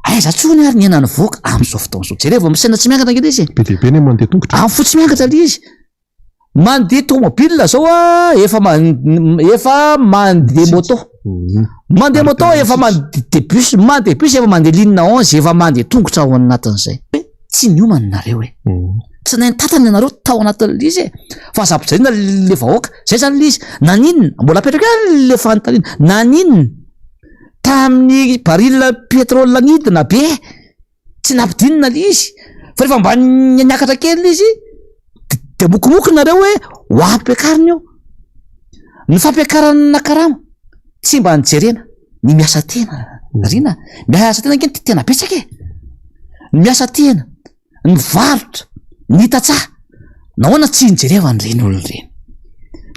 Aiza tsony ary ny hena nivoaka amin'izao fotoana izao. Jerevo amin'ny saina tsy miangatra ange ilay izy e. Be dia be ny mandeha tongotra. Amin'ny fo tsy miangatra ilay izy. Mandeha tomobile zao a, efa efa mandeha moto. Mhm. Mandeha moto efa mandeha bus, mandeha bus efa mandeha ligne 11, efa mandeha tongotra ao anatin'izay. Tsy niomana nareo e. Mhm. Tsy nahay nitatana ianareo tao anatin'ilay izy e. Fa aza ampijaliana le vahoaka. Zay zany ilay izy. Naninona? Mbola apetraka ihany le fanontaniana. Naninona? Tamin'ny baril pétrole nidina be, tsy nampidinina le izy, fa rehefa mba niakatra kely le izy de mokomoky nareo hoe ho ampiakarina io. Ny fampiakarana karama tsy mba nijerena ny miasa tena, rina, miasa tena ange tena betsaka e, ny miasa tena. ny varotra, ny tantsaha, nahoana tsy nijerevana ireny olona ireny?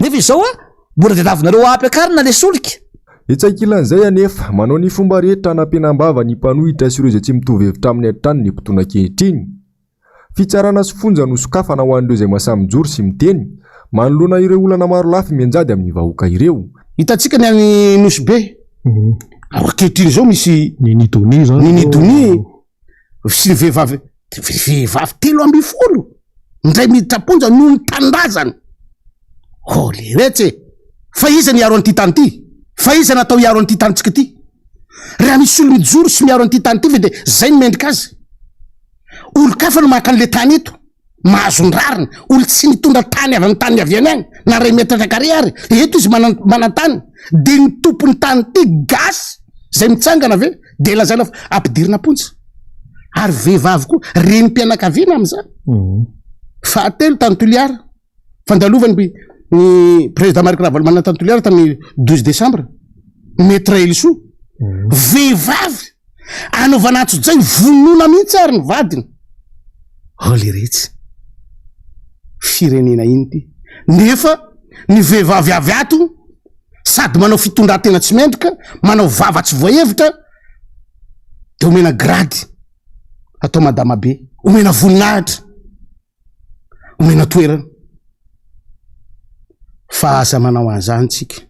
Nefa izao a, mbola tadiavinareo hampiakarina le solika. Etsy ankilan'izay anefa, manao ny fomba rehetra hanampenam-bava ny mpanohitra sy ireo izay tsy mitovy hevitra aminy hatrany ny mpitondra ankehitriny. Fitsarana sy fonja no sokafana ho an'ireo izay mahasahy mijoro sy miteny, manoloana ireo olana marolafy mianjady amin'ny vahoaka ireo. Hitantsika ny any Nosy Be, ankehitriny izao misy Nini Donia izany. Nini Donia. sy ny vehivavy vehivavy 13 indray miditra am-ponja noho ny tanindrazany. Oh leretsy e! Fa iza ny hiaro an'ity tany ity? Fa iza natao hiaro an'ity tanintsika ity? Raha misy olo mijoro sy miaro an'ity tany ity ve dia zay no mendrika azy? Olon-kafa no maka an'le tany eto. mahazo ny rariny, olo tsy nitondra tany avy amin'ny tany niaviany agny, na ray metatra carré ary, eto izy manan manan-tany, de ny tompon'ny tany ty gasy zay mitsangana ve de lazaina fa ampidirina am-ponja, ary vehivavy koa, renim-pianakaviana amin'izany. Fahatelo tany Toliara, fandalovany ny ny président Marc Ravalomanana tany Toliara tamin'ny 12 décembre, Maître Elisoa, vehivavy anaovana antsojay vonoina mihitsy ary ny vadiny. Oh leretsy, firenena ino ty? Nefa ny vehivavy avy ato sady manao fitondran-tena tsy mendrika, manao vava tsy voahevitra, de omena grady, atao madama be, omena voninahitra, omena toerana. Fa aza manao an'izany tsika.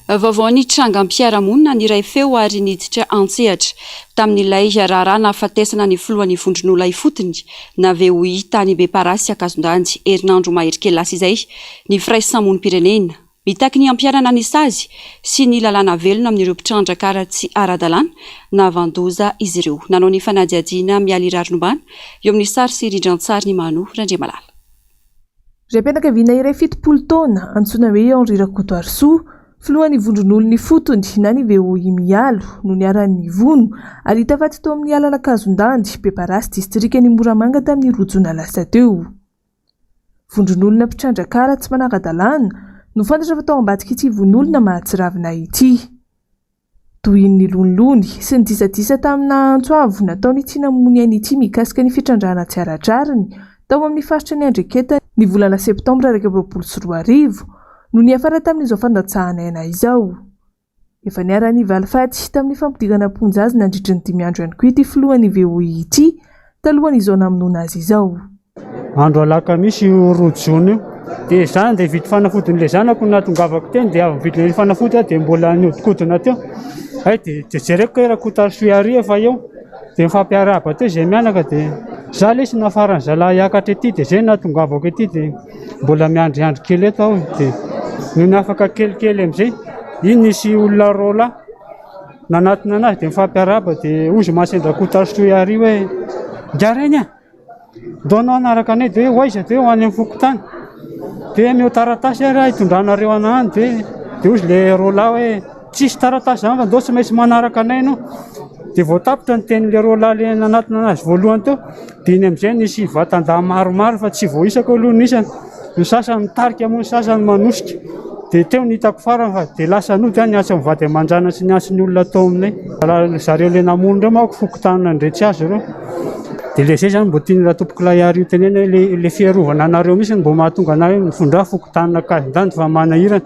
Vaovao ny trangam-piarahamonina niray feo ary niditra an-tsehatra tamin'ilay raharaha nahafatesana ny filohan'ny vondron'olona ifotony na VOI tany Beparasy Ankazondandy herinandro mahery kely lasa izay ny firaisamonim-pirenena. Mitaky ny hampiharana ny sazy sy ny lalàna velona amin'ireo mpitrandraka ara tsy ara-dalàna nahavan-doza izy ireo. Nanao ny fanadihadiana Mialy Rarinombana eo amin'ny sary sy rindran-tsary ny Mano Randriamalala. Raim-pianakaviana iray 70 taona, antsoina hoe Henri Rakotoarisoa, filohan'ny vondron'olona ifotony na ny VOI Mialo, no niharan'ny vono ary hita faty tao amin'ny alan'Ankazondandy, Beparasy, distrikan'i Moramanga tamin'ny roa jona lasa teo. Vondron'olona mpitrandraka ala tsy manara-dalàna no fantatra fa tao ambadik'ity vono olona mahatsiravina ity. Tohin'ny lonilony sy ny disadisa tamina antso avo nataon'ity namono aina ity mikasika ny fitrandrahana tsy ara-drariny tao amin'ny faritra niandreketany ny volana septambra 2021. no niafara tamin'izao fandatsahana aina izao. Efa niharan'ny valifaty tamin'ny fampidirana am-ponja azy nandritry ny dimy andro ihany koa ity filohan'ny VOI ity talohan'izao namonoana azy izao. Andro alakamisy io 2 jona io. Dia za andeha hividy fanafodin'ilay zanako no nahatongavako teny dia avy nividy ilay fanafody aho dia mbola nihodinkodina teo. Hay dia dia jereko kay Rakotoarisoa ary efa eo. Dia nifampiarahaba teo izay mianaka dia za lesy nafaran'ny zalahy hiakatra ety dia izay no nahatongavako ety dia mbola miandriandry kely eto aho dia nony afaka kelikely amin'izay iny nisy olona roa lahy nanatona anazy dia nifampiarahaba dia hozy Masendrakotoarisoa ary hoe ingahy reny a! Ndao anao hanaraka anay dia hoe ho aiza dia ho any amin'ny fokontany. Dia omeo taratasy ary aho hitondranareo anah any dia dia hozy le roalahy hoe tsisy taratasy zany fa ndao tsy maintsy manaraka anay ianao. Dia vao tapitra ny tenin'le roalahy le nanatona anazy voalohany teo dia iny amin'izay nisy vatan-dahy maromaro fa tsy voaisako aloha ny isany. Ny sasany mitarika moa ny sasany manosika. Dia teo no hitako farany fa dia lasa nody aho niantso ny vady aman-janany sy niantso ny olona tao aminay. Raha zareo le namono ireo manko fokontany Andretsiazo ireo. Dia le zay zany mbo tian'i Ratompokolahy Ary io tenena hoe le le fiarovana anareo mihitsy no mbo mahatonga anay hoe mifindrà fokontany Ankadindandy fa manahirana.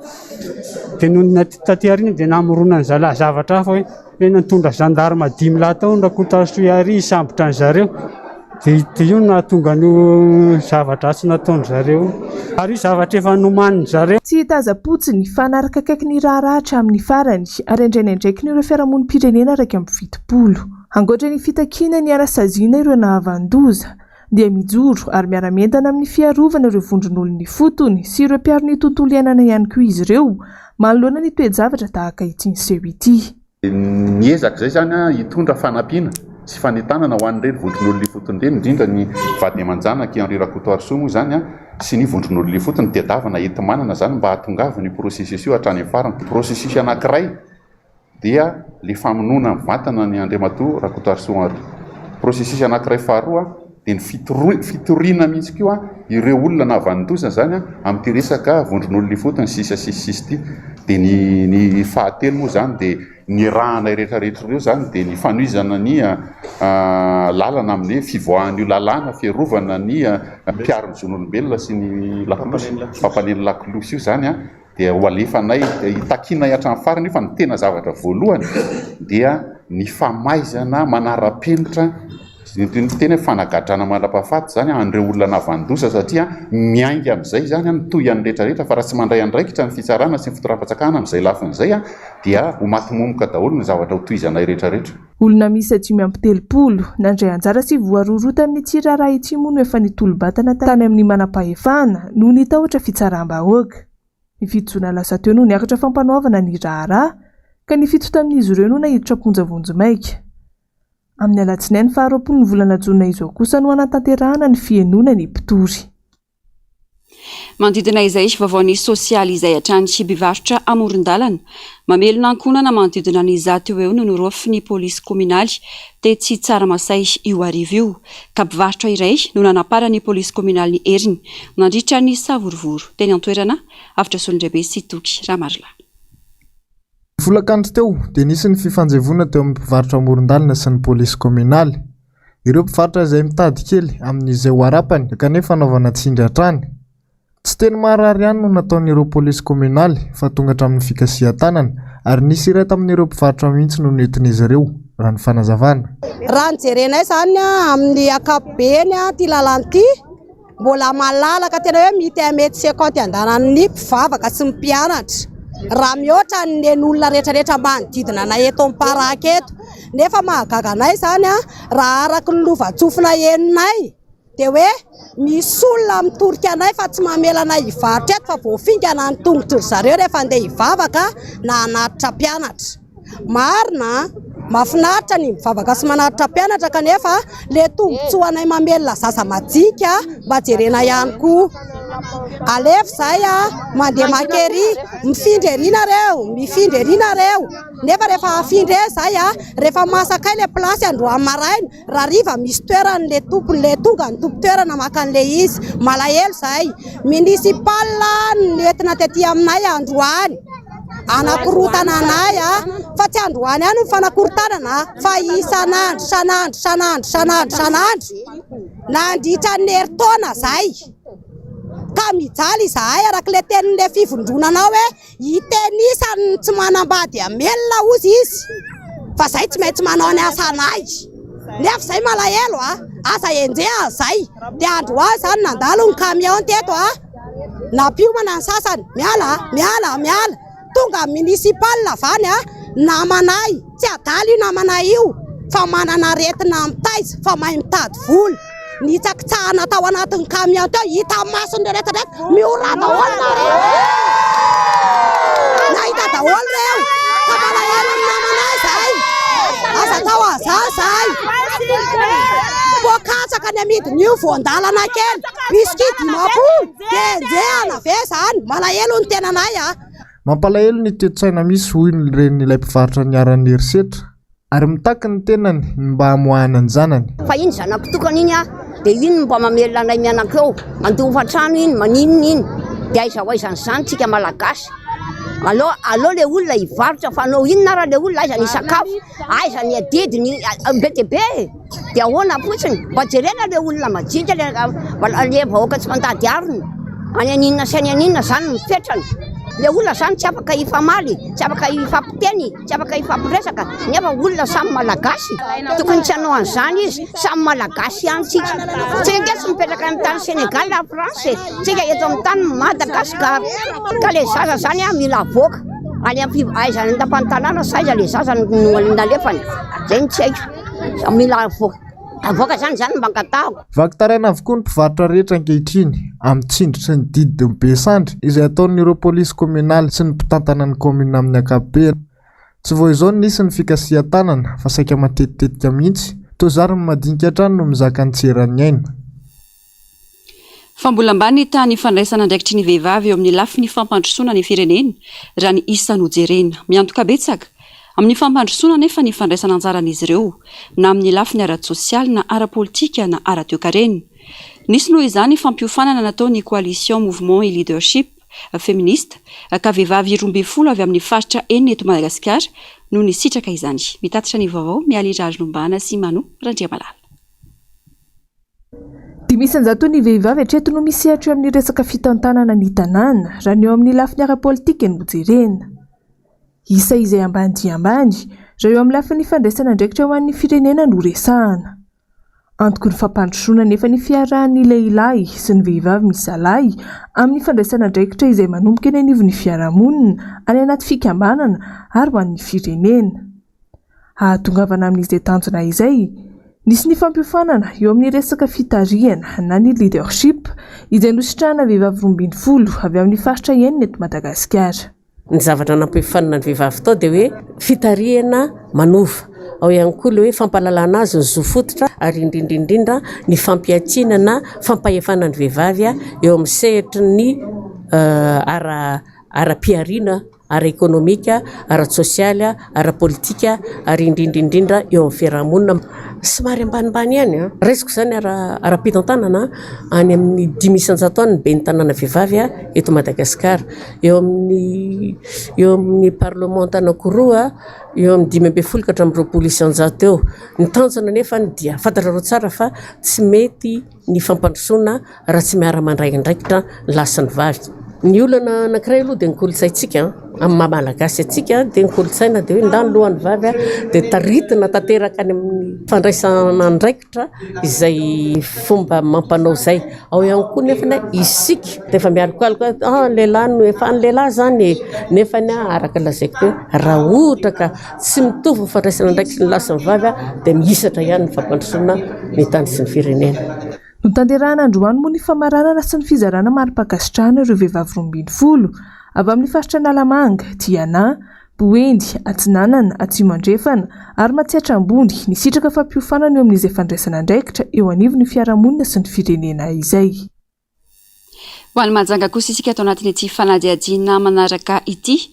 Dia nony taty aoriana dia namoronan'ny zalahy zavatra hafa hoe hoe nitondra gendarme dimy lahy tao ny Rakotoarisoa Ary hisambotra an-dry zareo. Dia dia io no nahatonga an'io zava-dratsy nataon-dry zareo io. Ary io zavatra efa nomanin-dry zareo. Tsy hitazam-potsiny fa hanaraka akaiky ny raharaha hatramin'ny farany ary handray ny andraikiny ireo fiarahamonim-pirenena 71. Ankoatra ny fitakiana ny hanasaziana ireo nahavanon-doza dia mijoro ary miara-mientana amin'ny fiarovana ireo vondron'olon'ny ifotony sy ireo mpiaro ny tontolo iainana ihany koa izy ireo manoloana ny toe-javatra tahaka ity niseho ity. Niezaka izay izany hitondra fanampiana sy fanentanana ho an'ireny vondron'olona ifotony ireny, indrindra ny vady aman-janak'i Henri Rakotoarisoa moa izany sy ny vondron'olona ifotony, tadiavana enti-manana izany mba hahatongavan'io processus io hatrany amin'ny farany. Processus anankiray dia ilay famonoana mivantana an'i Andriamatoa Rakotoarisoa Henri. Processus anankiray faharoa dia ny fitoriana mihitsy koa ireo olona nahavanon-doza izany amin'ity resaka vondron'olona ifotony sisa sy sisa ity. Dia ny ny fahatelo moa izany dia ny rahanay rehetra rehetra ireo izany dia ny fanohizana ny lalana amin'ny fivoahan'io lalàna fiarovana ny mpiaro ny zon'olombelona sy ny lakolosy, mpampaneno lakolosy io izany dia ho alefanay, hitakianay hatramin'ny farany io fa ny tena zavatra voalohany dia ny famaizana manara-penitra, ny tena hoe fanagadrana mandra-pahafaty izany an'ireo olona nahavanon-doza satria miainga amin'izay izany ny tohian'ny rehetra rehetra fa raha tsy mandray andraikitra ny fitsarana sy ny fitondram-panjakana amin'izay lafiny izay dia ho maty momoka daholo ny zavatra ho tohizanay rehetra rehetra. Olona miisa 35 nandray anjara sy voarohirohy tamin'ity raharaha ity moa no efa nitolo-batana tany amin'ny manam-pahefana noho ny tahotra fitsaram-bahoaka. Ny fito jona lasa teo no niakatra fampanoavana ny raharaha ka ny fito tamin'izy ireo no naiditra am-ponja vonjimaika. Amin'ny alatsinainy faha 20 ny volana jona izao kosa no hanatanterahana ny fihenoana ny mpitory. Manodidina izay vaovaon'ny sosialy izay hatrany, mpivarotra amoron-dalana mamelona ankohonana manodidina ny 100 eo eo no noroafin'ny polisy kaominaly tetsy Tsaramasay io hariva io, ka mpivarotra iray no nanaparan'ny polisy kaominaly ny heriny nandritra ny savorovoro teny an-toerana, Avotra Solondraibe sy Toky Ramarolahy. Ny folakandro teo dia nisy ny fifanjevoana teo amin'ny mpivarotra amoron-dalana sy ny polisy kaominaly. Ireo mpivarotra izay mitady kely amin'izay ho harapany kanefa anaovana tsindry hatrany. Tsy teny maharary ihany no nataon'ireo polisy kaominaly fa tonga hatramin'ny fikasihan-tanana ary nisy iray tamin'ireo mpivarotra mihitsy no nentin'izy ireo, raha ny fanazavana. Raha ny jerenay izany amin'ny ankapobeny ity lalana ity, Mbola malalaka tena hoe mety un mètre cinquante andanan'ny mpivavaka sy ny mpianatra raha mihoatra ny nen'olona rehetra rehetra manodidina anay eto amin'ny paraky eto. Nefa mahagaga anay izany raha araka ny lovantsofina henonay dia hoe misy olona mitorika anay fa tsy mamela anay hivarotra eto fa voafingana ny tongotry ry zareo rehefa andeha hivavaka na hanatitra mpianatra. Marina an! Mahafinaritra ny mivavaka sy manatitra mpianatra kanefa le tombotsoa anay mamelona zaza majinika mba jerena ihany koa. Alefa izay an, mandeha maka ery, mifindra ery nareo, mifindra ery nareo, nefa rehefa afindra eo izay an, rehefa masaka le place androany maraina, Rahariva misy toerany le tompony le tonga ny tompon-toerana maka an'le izy. Malahelo zahay. Municipal no nentina tety aminay androany hanakorotana anay fa tsy androany ihany ny fanakorontanana fa isan'andro isan'andro isan'andro isan'andro isan'andro nandritra ny herintaona zay. Ka mijaly izahay araka ilay tenin'ilay fivondronana hoe itenisany ny tsy manambady hamelona hozy izy fa zay tsy maintsy manao ny asanay. Nefa zay malahelo a, aza enjehana zay. Dia androany zany nandalo ny camion teto a, nampiomana ny sasany, miala, miala, miala. Tonga municipal avy any a, namanay, tsy adala io namanay io fa manana aretina mitaiza fa mahay mitady vola. Nitsakitsahana tao anatin'ny camion teo, hita mason'ireo rehetra rehetra, mihora daholo nareo. Nahita daholo ireo, fa malahelo ny namanay zahay. Aza atao an'izany zahay. Poakatsaka ny amidin'io voan-dalana kely, biscuit 50. Dia enjehana ve zany? Malahelo ny tenanay a! Mampalahelo ny toe-tsaina misy hoy ny renin'ilay mpivarotra niharan'ny herisetra ary mitaky ny tenany ny mba hamoahana ny zanany. Fa iny zanako tokana iny ah, dia iny no mba mamelona anay mianaka eo, mandoa hofantrano iny, maninona iny, dia aiza ho aiza an'izany tsika malagasy, aleo aleo le olona hivarotra fa hanao inona ara le olona, aiza ny hisakafo, aiza ny adidy, ny be dia be e. Dia ahoana fotsiny? Mba jerena le olona majinika le le vahoaka tsy mandady harona. Any aninona sy any aninona zany ny fetrany. Le olona zany tsy afaka hifamaly, tsy afaka hifampiteny, tsy afaka hifampiresaka nefa olona samy malagasy. Tokony tsy hanao an'izany izy, samy malagasy ihany tsika. Tsika ange tsy mipetraka any tany Sénégal na France e. Tsika eto amin'ny tany Madagascar. Ka le zaza zany a mila avoaka any am-pi- aiza any an-tampon-tanàna sa aiza le zaza no nalefany. Zay no tsy haiko. Mila avoaka zany zany mba angatahako. Vaky taraina avokoa ny mpivarotra rehetra ankehitriny amin'ny tsindry sy ny didy be sandry izay ataon'ireo polisy kominaly sy ny mpitantana ny kaominina amin'ny ankapobeny. Tsy vao izao no nisy ny fikasihan-tanana fa saika matetitetika mihitsy, toa zary ny madinika hatrany no mizaka ny tsy eran'ny aina. Fa mbola ambany ny tahan'ny fandraisana andraikitry ny vehivavy eo amin'ny lafiny fampandrosoana ny firenena raha ny isa no jerena. Miantoka betsaka amin'ny fampandrosoana anefa ny fandraisana anjaran'izy ireo na amin'ny lafiny ara-tsosialy na ara-politika na ara-toekarena. Nisy noho izany fampiofanana nataon'ny Coalition Mouvement et Leadership Féministe ka vehivavy 12 avy amin'ny faritra enina eto Madagasikara no nisitraka izany. Mitatitra ny vaovao Mialy Raharinombana sy Mano Randriamalala. 105 ny vehivavy hatreto no misehatra eo amin'ny resaka fitantanana ny tanàna, raha ny eo amin'ny lafiny ara-politika no jerena. Isa izay ambany dia ambany, raha eo amin'ny lafiny fandraisana andraikitra ho an'ny firenena no resahana. Antoky ny fampandrosoana anefa ny fiarahan'ny lehilahy sy ny vehivavy misalahy amin'ny fandraisana andraikitra izay manomboka eny anivon'ny fiarahamonina, any anaty fikambanana ary ho an'ny firenena. Hahatongavana amin'izay tanjona izay, nisy ny fampiofanana eo amin'ny resaka fitarihana na ny leadership izay nositrahana vehivavy 12 avy amin'ny faritra enina eto Madagasikara. Ny zavatra nampiofanina ny vehivavy tao dia hoe fitarihana manova. Ao ihany koa ilay hoe fampahalalana azy ny zo fototra ary indrindra indrindra ny fampiantsiana na fampahefana ny vehivavy eo amin'ny sehatry ny ara ara-pihariana ara-ekonomika, ara-tsosialy, ara-politika ary indrindra indrindra eo amin'ny fiaraha-monina. Somary ambanimbany ihany an! Raisiko izany ara ara-pitantanana any amin'ny 5% any ny ben'ny tanàna vehivavy eto Madagasikara. Eo amin'ny eo amin'ny parlemanta anankiroa eo amin'ny 15 ka hatramin'ny 20% eo. Ny tanjona anefa dia fantatrareo tsara fa tsy mety ny fampandrosoana raha tsy miara-mandray andraikitra ny lahy sy ny vavy. Ny olana anankiray aloha dia ny kolontsaintsika an, amin'ny maha malagasy antsika dia ny kolontsaina dia hoe ndà ny lohan'ny vavy dia taritina tanteraka any amin'ny fandraisana andraikitra izay fomba amam-panao izay. Ao ihany koa nefa isika dia efa mialokaloka hoe ah ny lehilahy no efa ny lehilahy izany e, nefa araka ny lazaiko teo raha ohatra ka tsy mitovy ny fandraisana andraikitry ny lahy sy ny vavy dia mihisatra ihany ny fampandrosoana ny tany sy ny firenena. Notanterahina androany moa ny famaranana sy ny fizarana mari-pankasitrahana ireo vehivavy 12 avy amin'ny faritra Analamanga, Diana, Boeny, Atsinanana, Atsimo Andrefana ary Matsiatra Ambony nisitraka fampiofanana eo amin'izay fandraisana andraikitra eo anivon'ny fiarahamonina sy ny firenena izay. Ho an'i Mahajanga kosa isika ato anatin'ity fanadihadiana manaraka ity.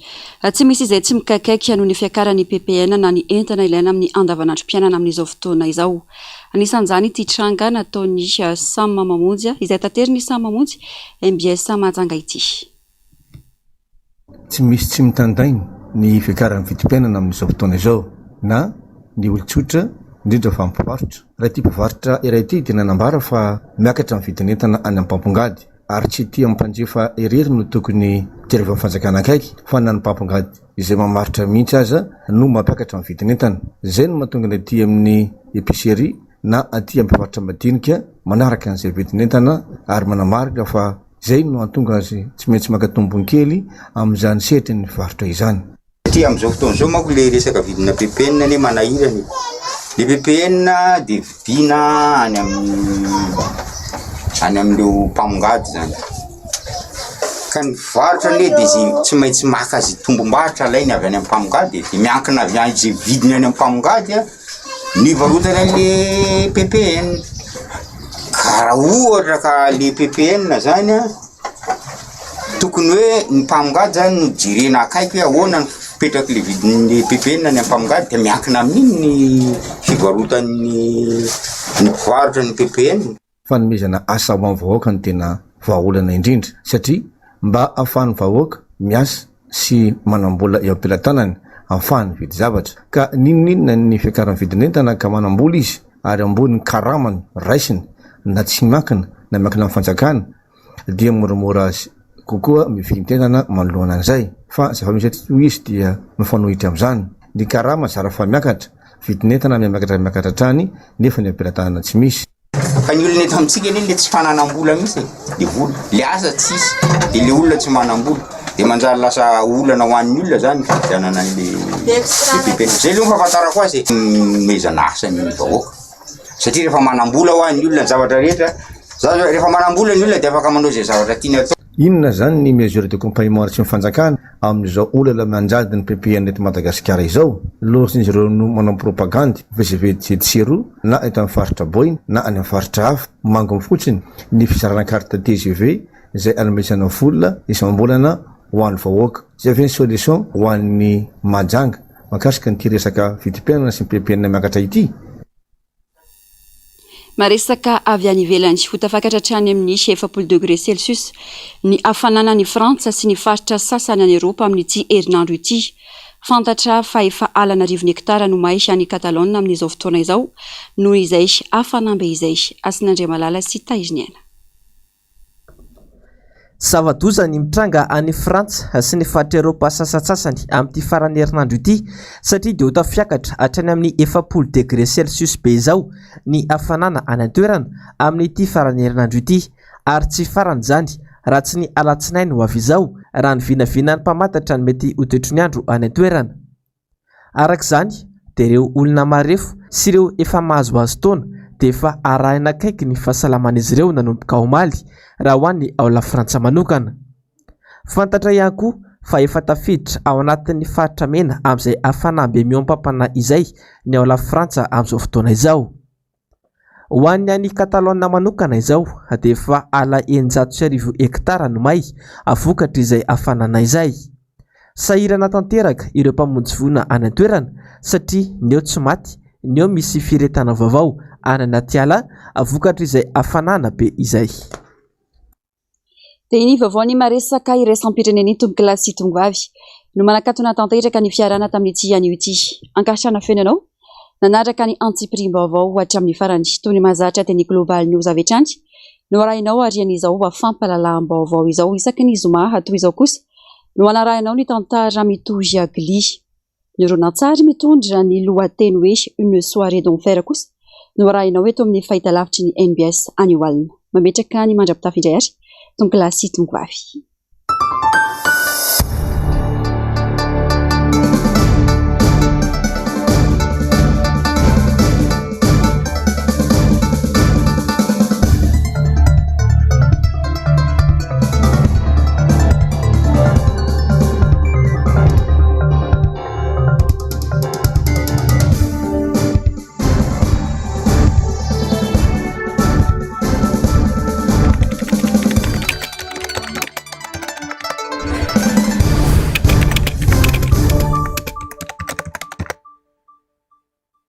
Tsy misy izay tsy mikaikaika noho ny fiakaran'ny ppn na ny entana ilaina amin'ny andavanandrom-piainana amin'izao fotoana izao. Anisan'izany ity tranga nataon'ny Sam Mamonjy izay taterin'ny Sam Mamonjy mbs Mahajanga ity. Tsy misy tsy mitandainy ny fiakaran'ny vidim-piainana amin'izao fotoana izao na ny olon-tsotra indrindra fa ny mpivarotra. Raha ity mpivarotra iray ity dia nanambara fa miakatra ny vidin'entana any amin'ny mpampongady. Ary tsy ity amin'ny mpanjifa irery no tokony jerevan'ny fanjakana akaiky fa na ny mpampongady izay mamaritra mihitsy aza no mampiakatra ny vidin'entana. Izay no mahatonga ny aty amin'ny épicerie na aty amin'ny mpivarotra madinika manaraka an'izay vidin'entana ary manamarika fa izay no hahatonga azy tsy maintsy maka tombony kely amin'izany sehatry ny varotra izany. Satria amin'izao fotoana izao manko le resaka vidina ppn anie manahirana e. Le ppn dia vidiana any amin'ny any amin'ireo mpamongady zany. Ka ny mpivarotra anie dia zay tsy maintsy maka zay tombom-barotra alainy avy any amin'ny mpamongady e. Dia miankina avy any zay vidiny any amin'ny mpamongady an ny ivarotany an'le ppn. Ka raha ohatra ka le ppn zany an. Tokony hoe ny mpamongady zany no jerena akaiky hoe ahoana ny fipetrak'le vidin'ny ppn any amin'ny mpamongady de miankina amin'iny ny fivarotan'ny ny mpivarotra ny ppn. Fanomezana asa ho an'ny vahoaka no tena vahaolana indrindra satria mba ahafahan'ny vahoaka miasa sy manam-bola eo am-pelatanany ahafahany mividy zavatra. Ka n'inon'inona ny fiakaran'ny vidin'entana ka manam-bola izy ary ambony ny karamany raisiny na tsy miankina na miankina amin'ny fanjakana dia moramora azy kokoa mividy-tenana manoloana an'izay. Fa zava-misy eto hoy izy dia mifanohitra amin'izany. Ny karama zara fa miakatra, vidin'entana mihamiakatra miakatra hatrany nefa ny am-pelatanana tsy misy. Fa ny olona eto amintsika anie le tsy fananam-bola mihitsy e, le vola, le asa tsisy, de le olona tsy manam-bola, de manjary lasa olana ho an'ny olona zany ny fividianana an'le le ppn. Zay aloha ny fahafantarako azy e, nomezana asa ny vahoaka. Satria rehefa manam-bola hoa ny olona ny zavatra rehetra, za zao rehefa manam-bola ny olona de afaka manao zay zavatra tiany atao. Inona izany ny mesure d'accompagnement raisin'ny fanjakana amin'izao olana mianjady ny ppn eto Madagasikara izao? Lozin'izy ireo no manao propagandy mivezivezy etsy sy eroa na eto amin'ny faritra Boeny na any amin'ny faritra hafa. Manginy fotsiny ny fizarana carte tgv izay anomezana vola isam-bolana ho an'ny vahoaka. Izay ve ny solution ho an'ny Mahajanga mahakasika an'ity resaka vidim-piainana sy ny ppn miakatra ity? Maresaka avy any ivelany, ho tafakatra hatrany amin'ny 40 degré celsius ny hafanana any Frantsa sy ny faritra sasany any Eropa amin'ity herinandro ity. Fantatra fa efa ala an'arivony hektara no may any Catalogne amin'izao fotoana izao noho izay hafanambe izay. Hasinandriamalala sy Tahiriniaina. Zava-doza ny mitranga any Frantsa sy ny faritra Eropa sasantsasany amin'ity faran'ny herinandro ity satria dia ho tafiakatra hatrany amin'ny 40 degré celsius be izao ny hafanana any an-toerana amin'ity faran'ny herinandro ity ary tsy farany izany raha tsy ny alatsinainy ho avy izao raha ny vinavinan'ny mpamantatra ny mety ho toetry ny andro any an-toerana. Araka izany dia ireo olona marefo sy ireo efa mahazoazo taona dia efa arahina akaiky ny fahasalaman'izy ireo nanomboka omaly raha ho an'ny ao Lafrantsa manokana. Fantatra ihany koa fa efa tafiditra ao anatin'ny faritra mena amin'izay hafanam-be mihoam-pampana izay ny ao Lafrantsa amin'izao fotoana izao. Ho an'ny any Catalogne manokana izao dia efa ala 1600 hektara no may vokatr'izay hafanana izay. Sahirana tanteraka ireo mpamonjy voina any an-toerana satria ny eo tsy maty, ny eo misy firehetana vaovao any anaty ala vokatr'izay hafanana be izay. Dia ny vaovaon'ny maresaka iraisam-pirenena iny tompokolahy sy tongovavy no manakatona tanteraka ny fiarahana tamin'ity anio ity. Ankasitrahana feno anao nanaraka ny antsipiriam-baovao hatramin'ny farany. Toy ny mahazatra dia ny Global News avy hatrany no arahinao aorian'izao fampahalalam-baovao izao. Isaky ny zoma toy izao kosa no hanarahinao ny tantara mitohy Glee. Ny horonantsary mitondra ny lohateny hoe Une soirée d'enfer kosa no arahinao eto amin'ny fahitalavitry ny NBS anio alina. Mametraka ny mandra-pitafy indray ary, tompokolahy sy tompokovavy.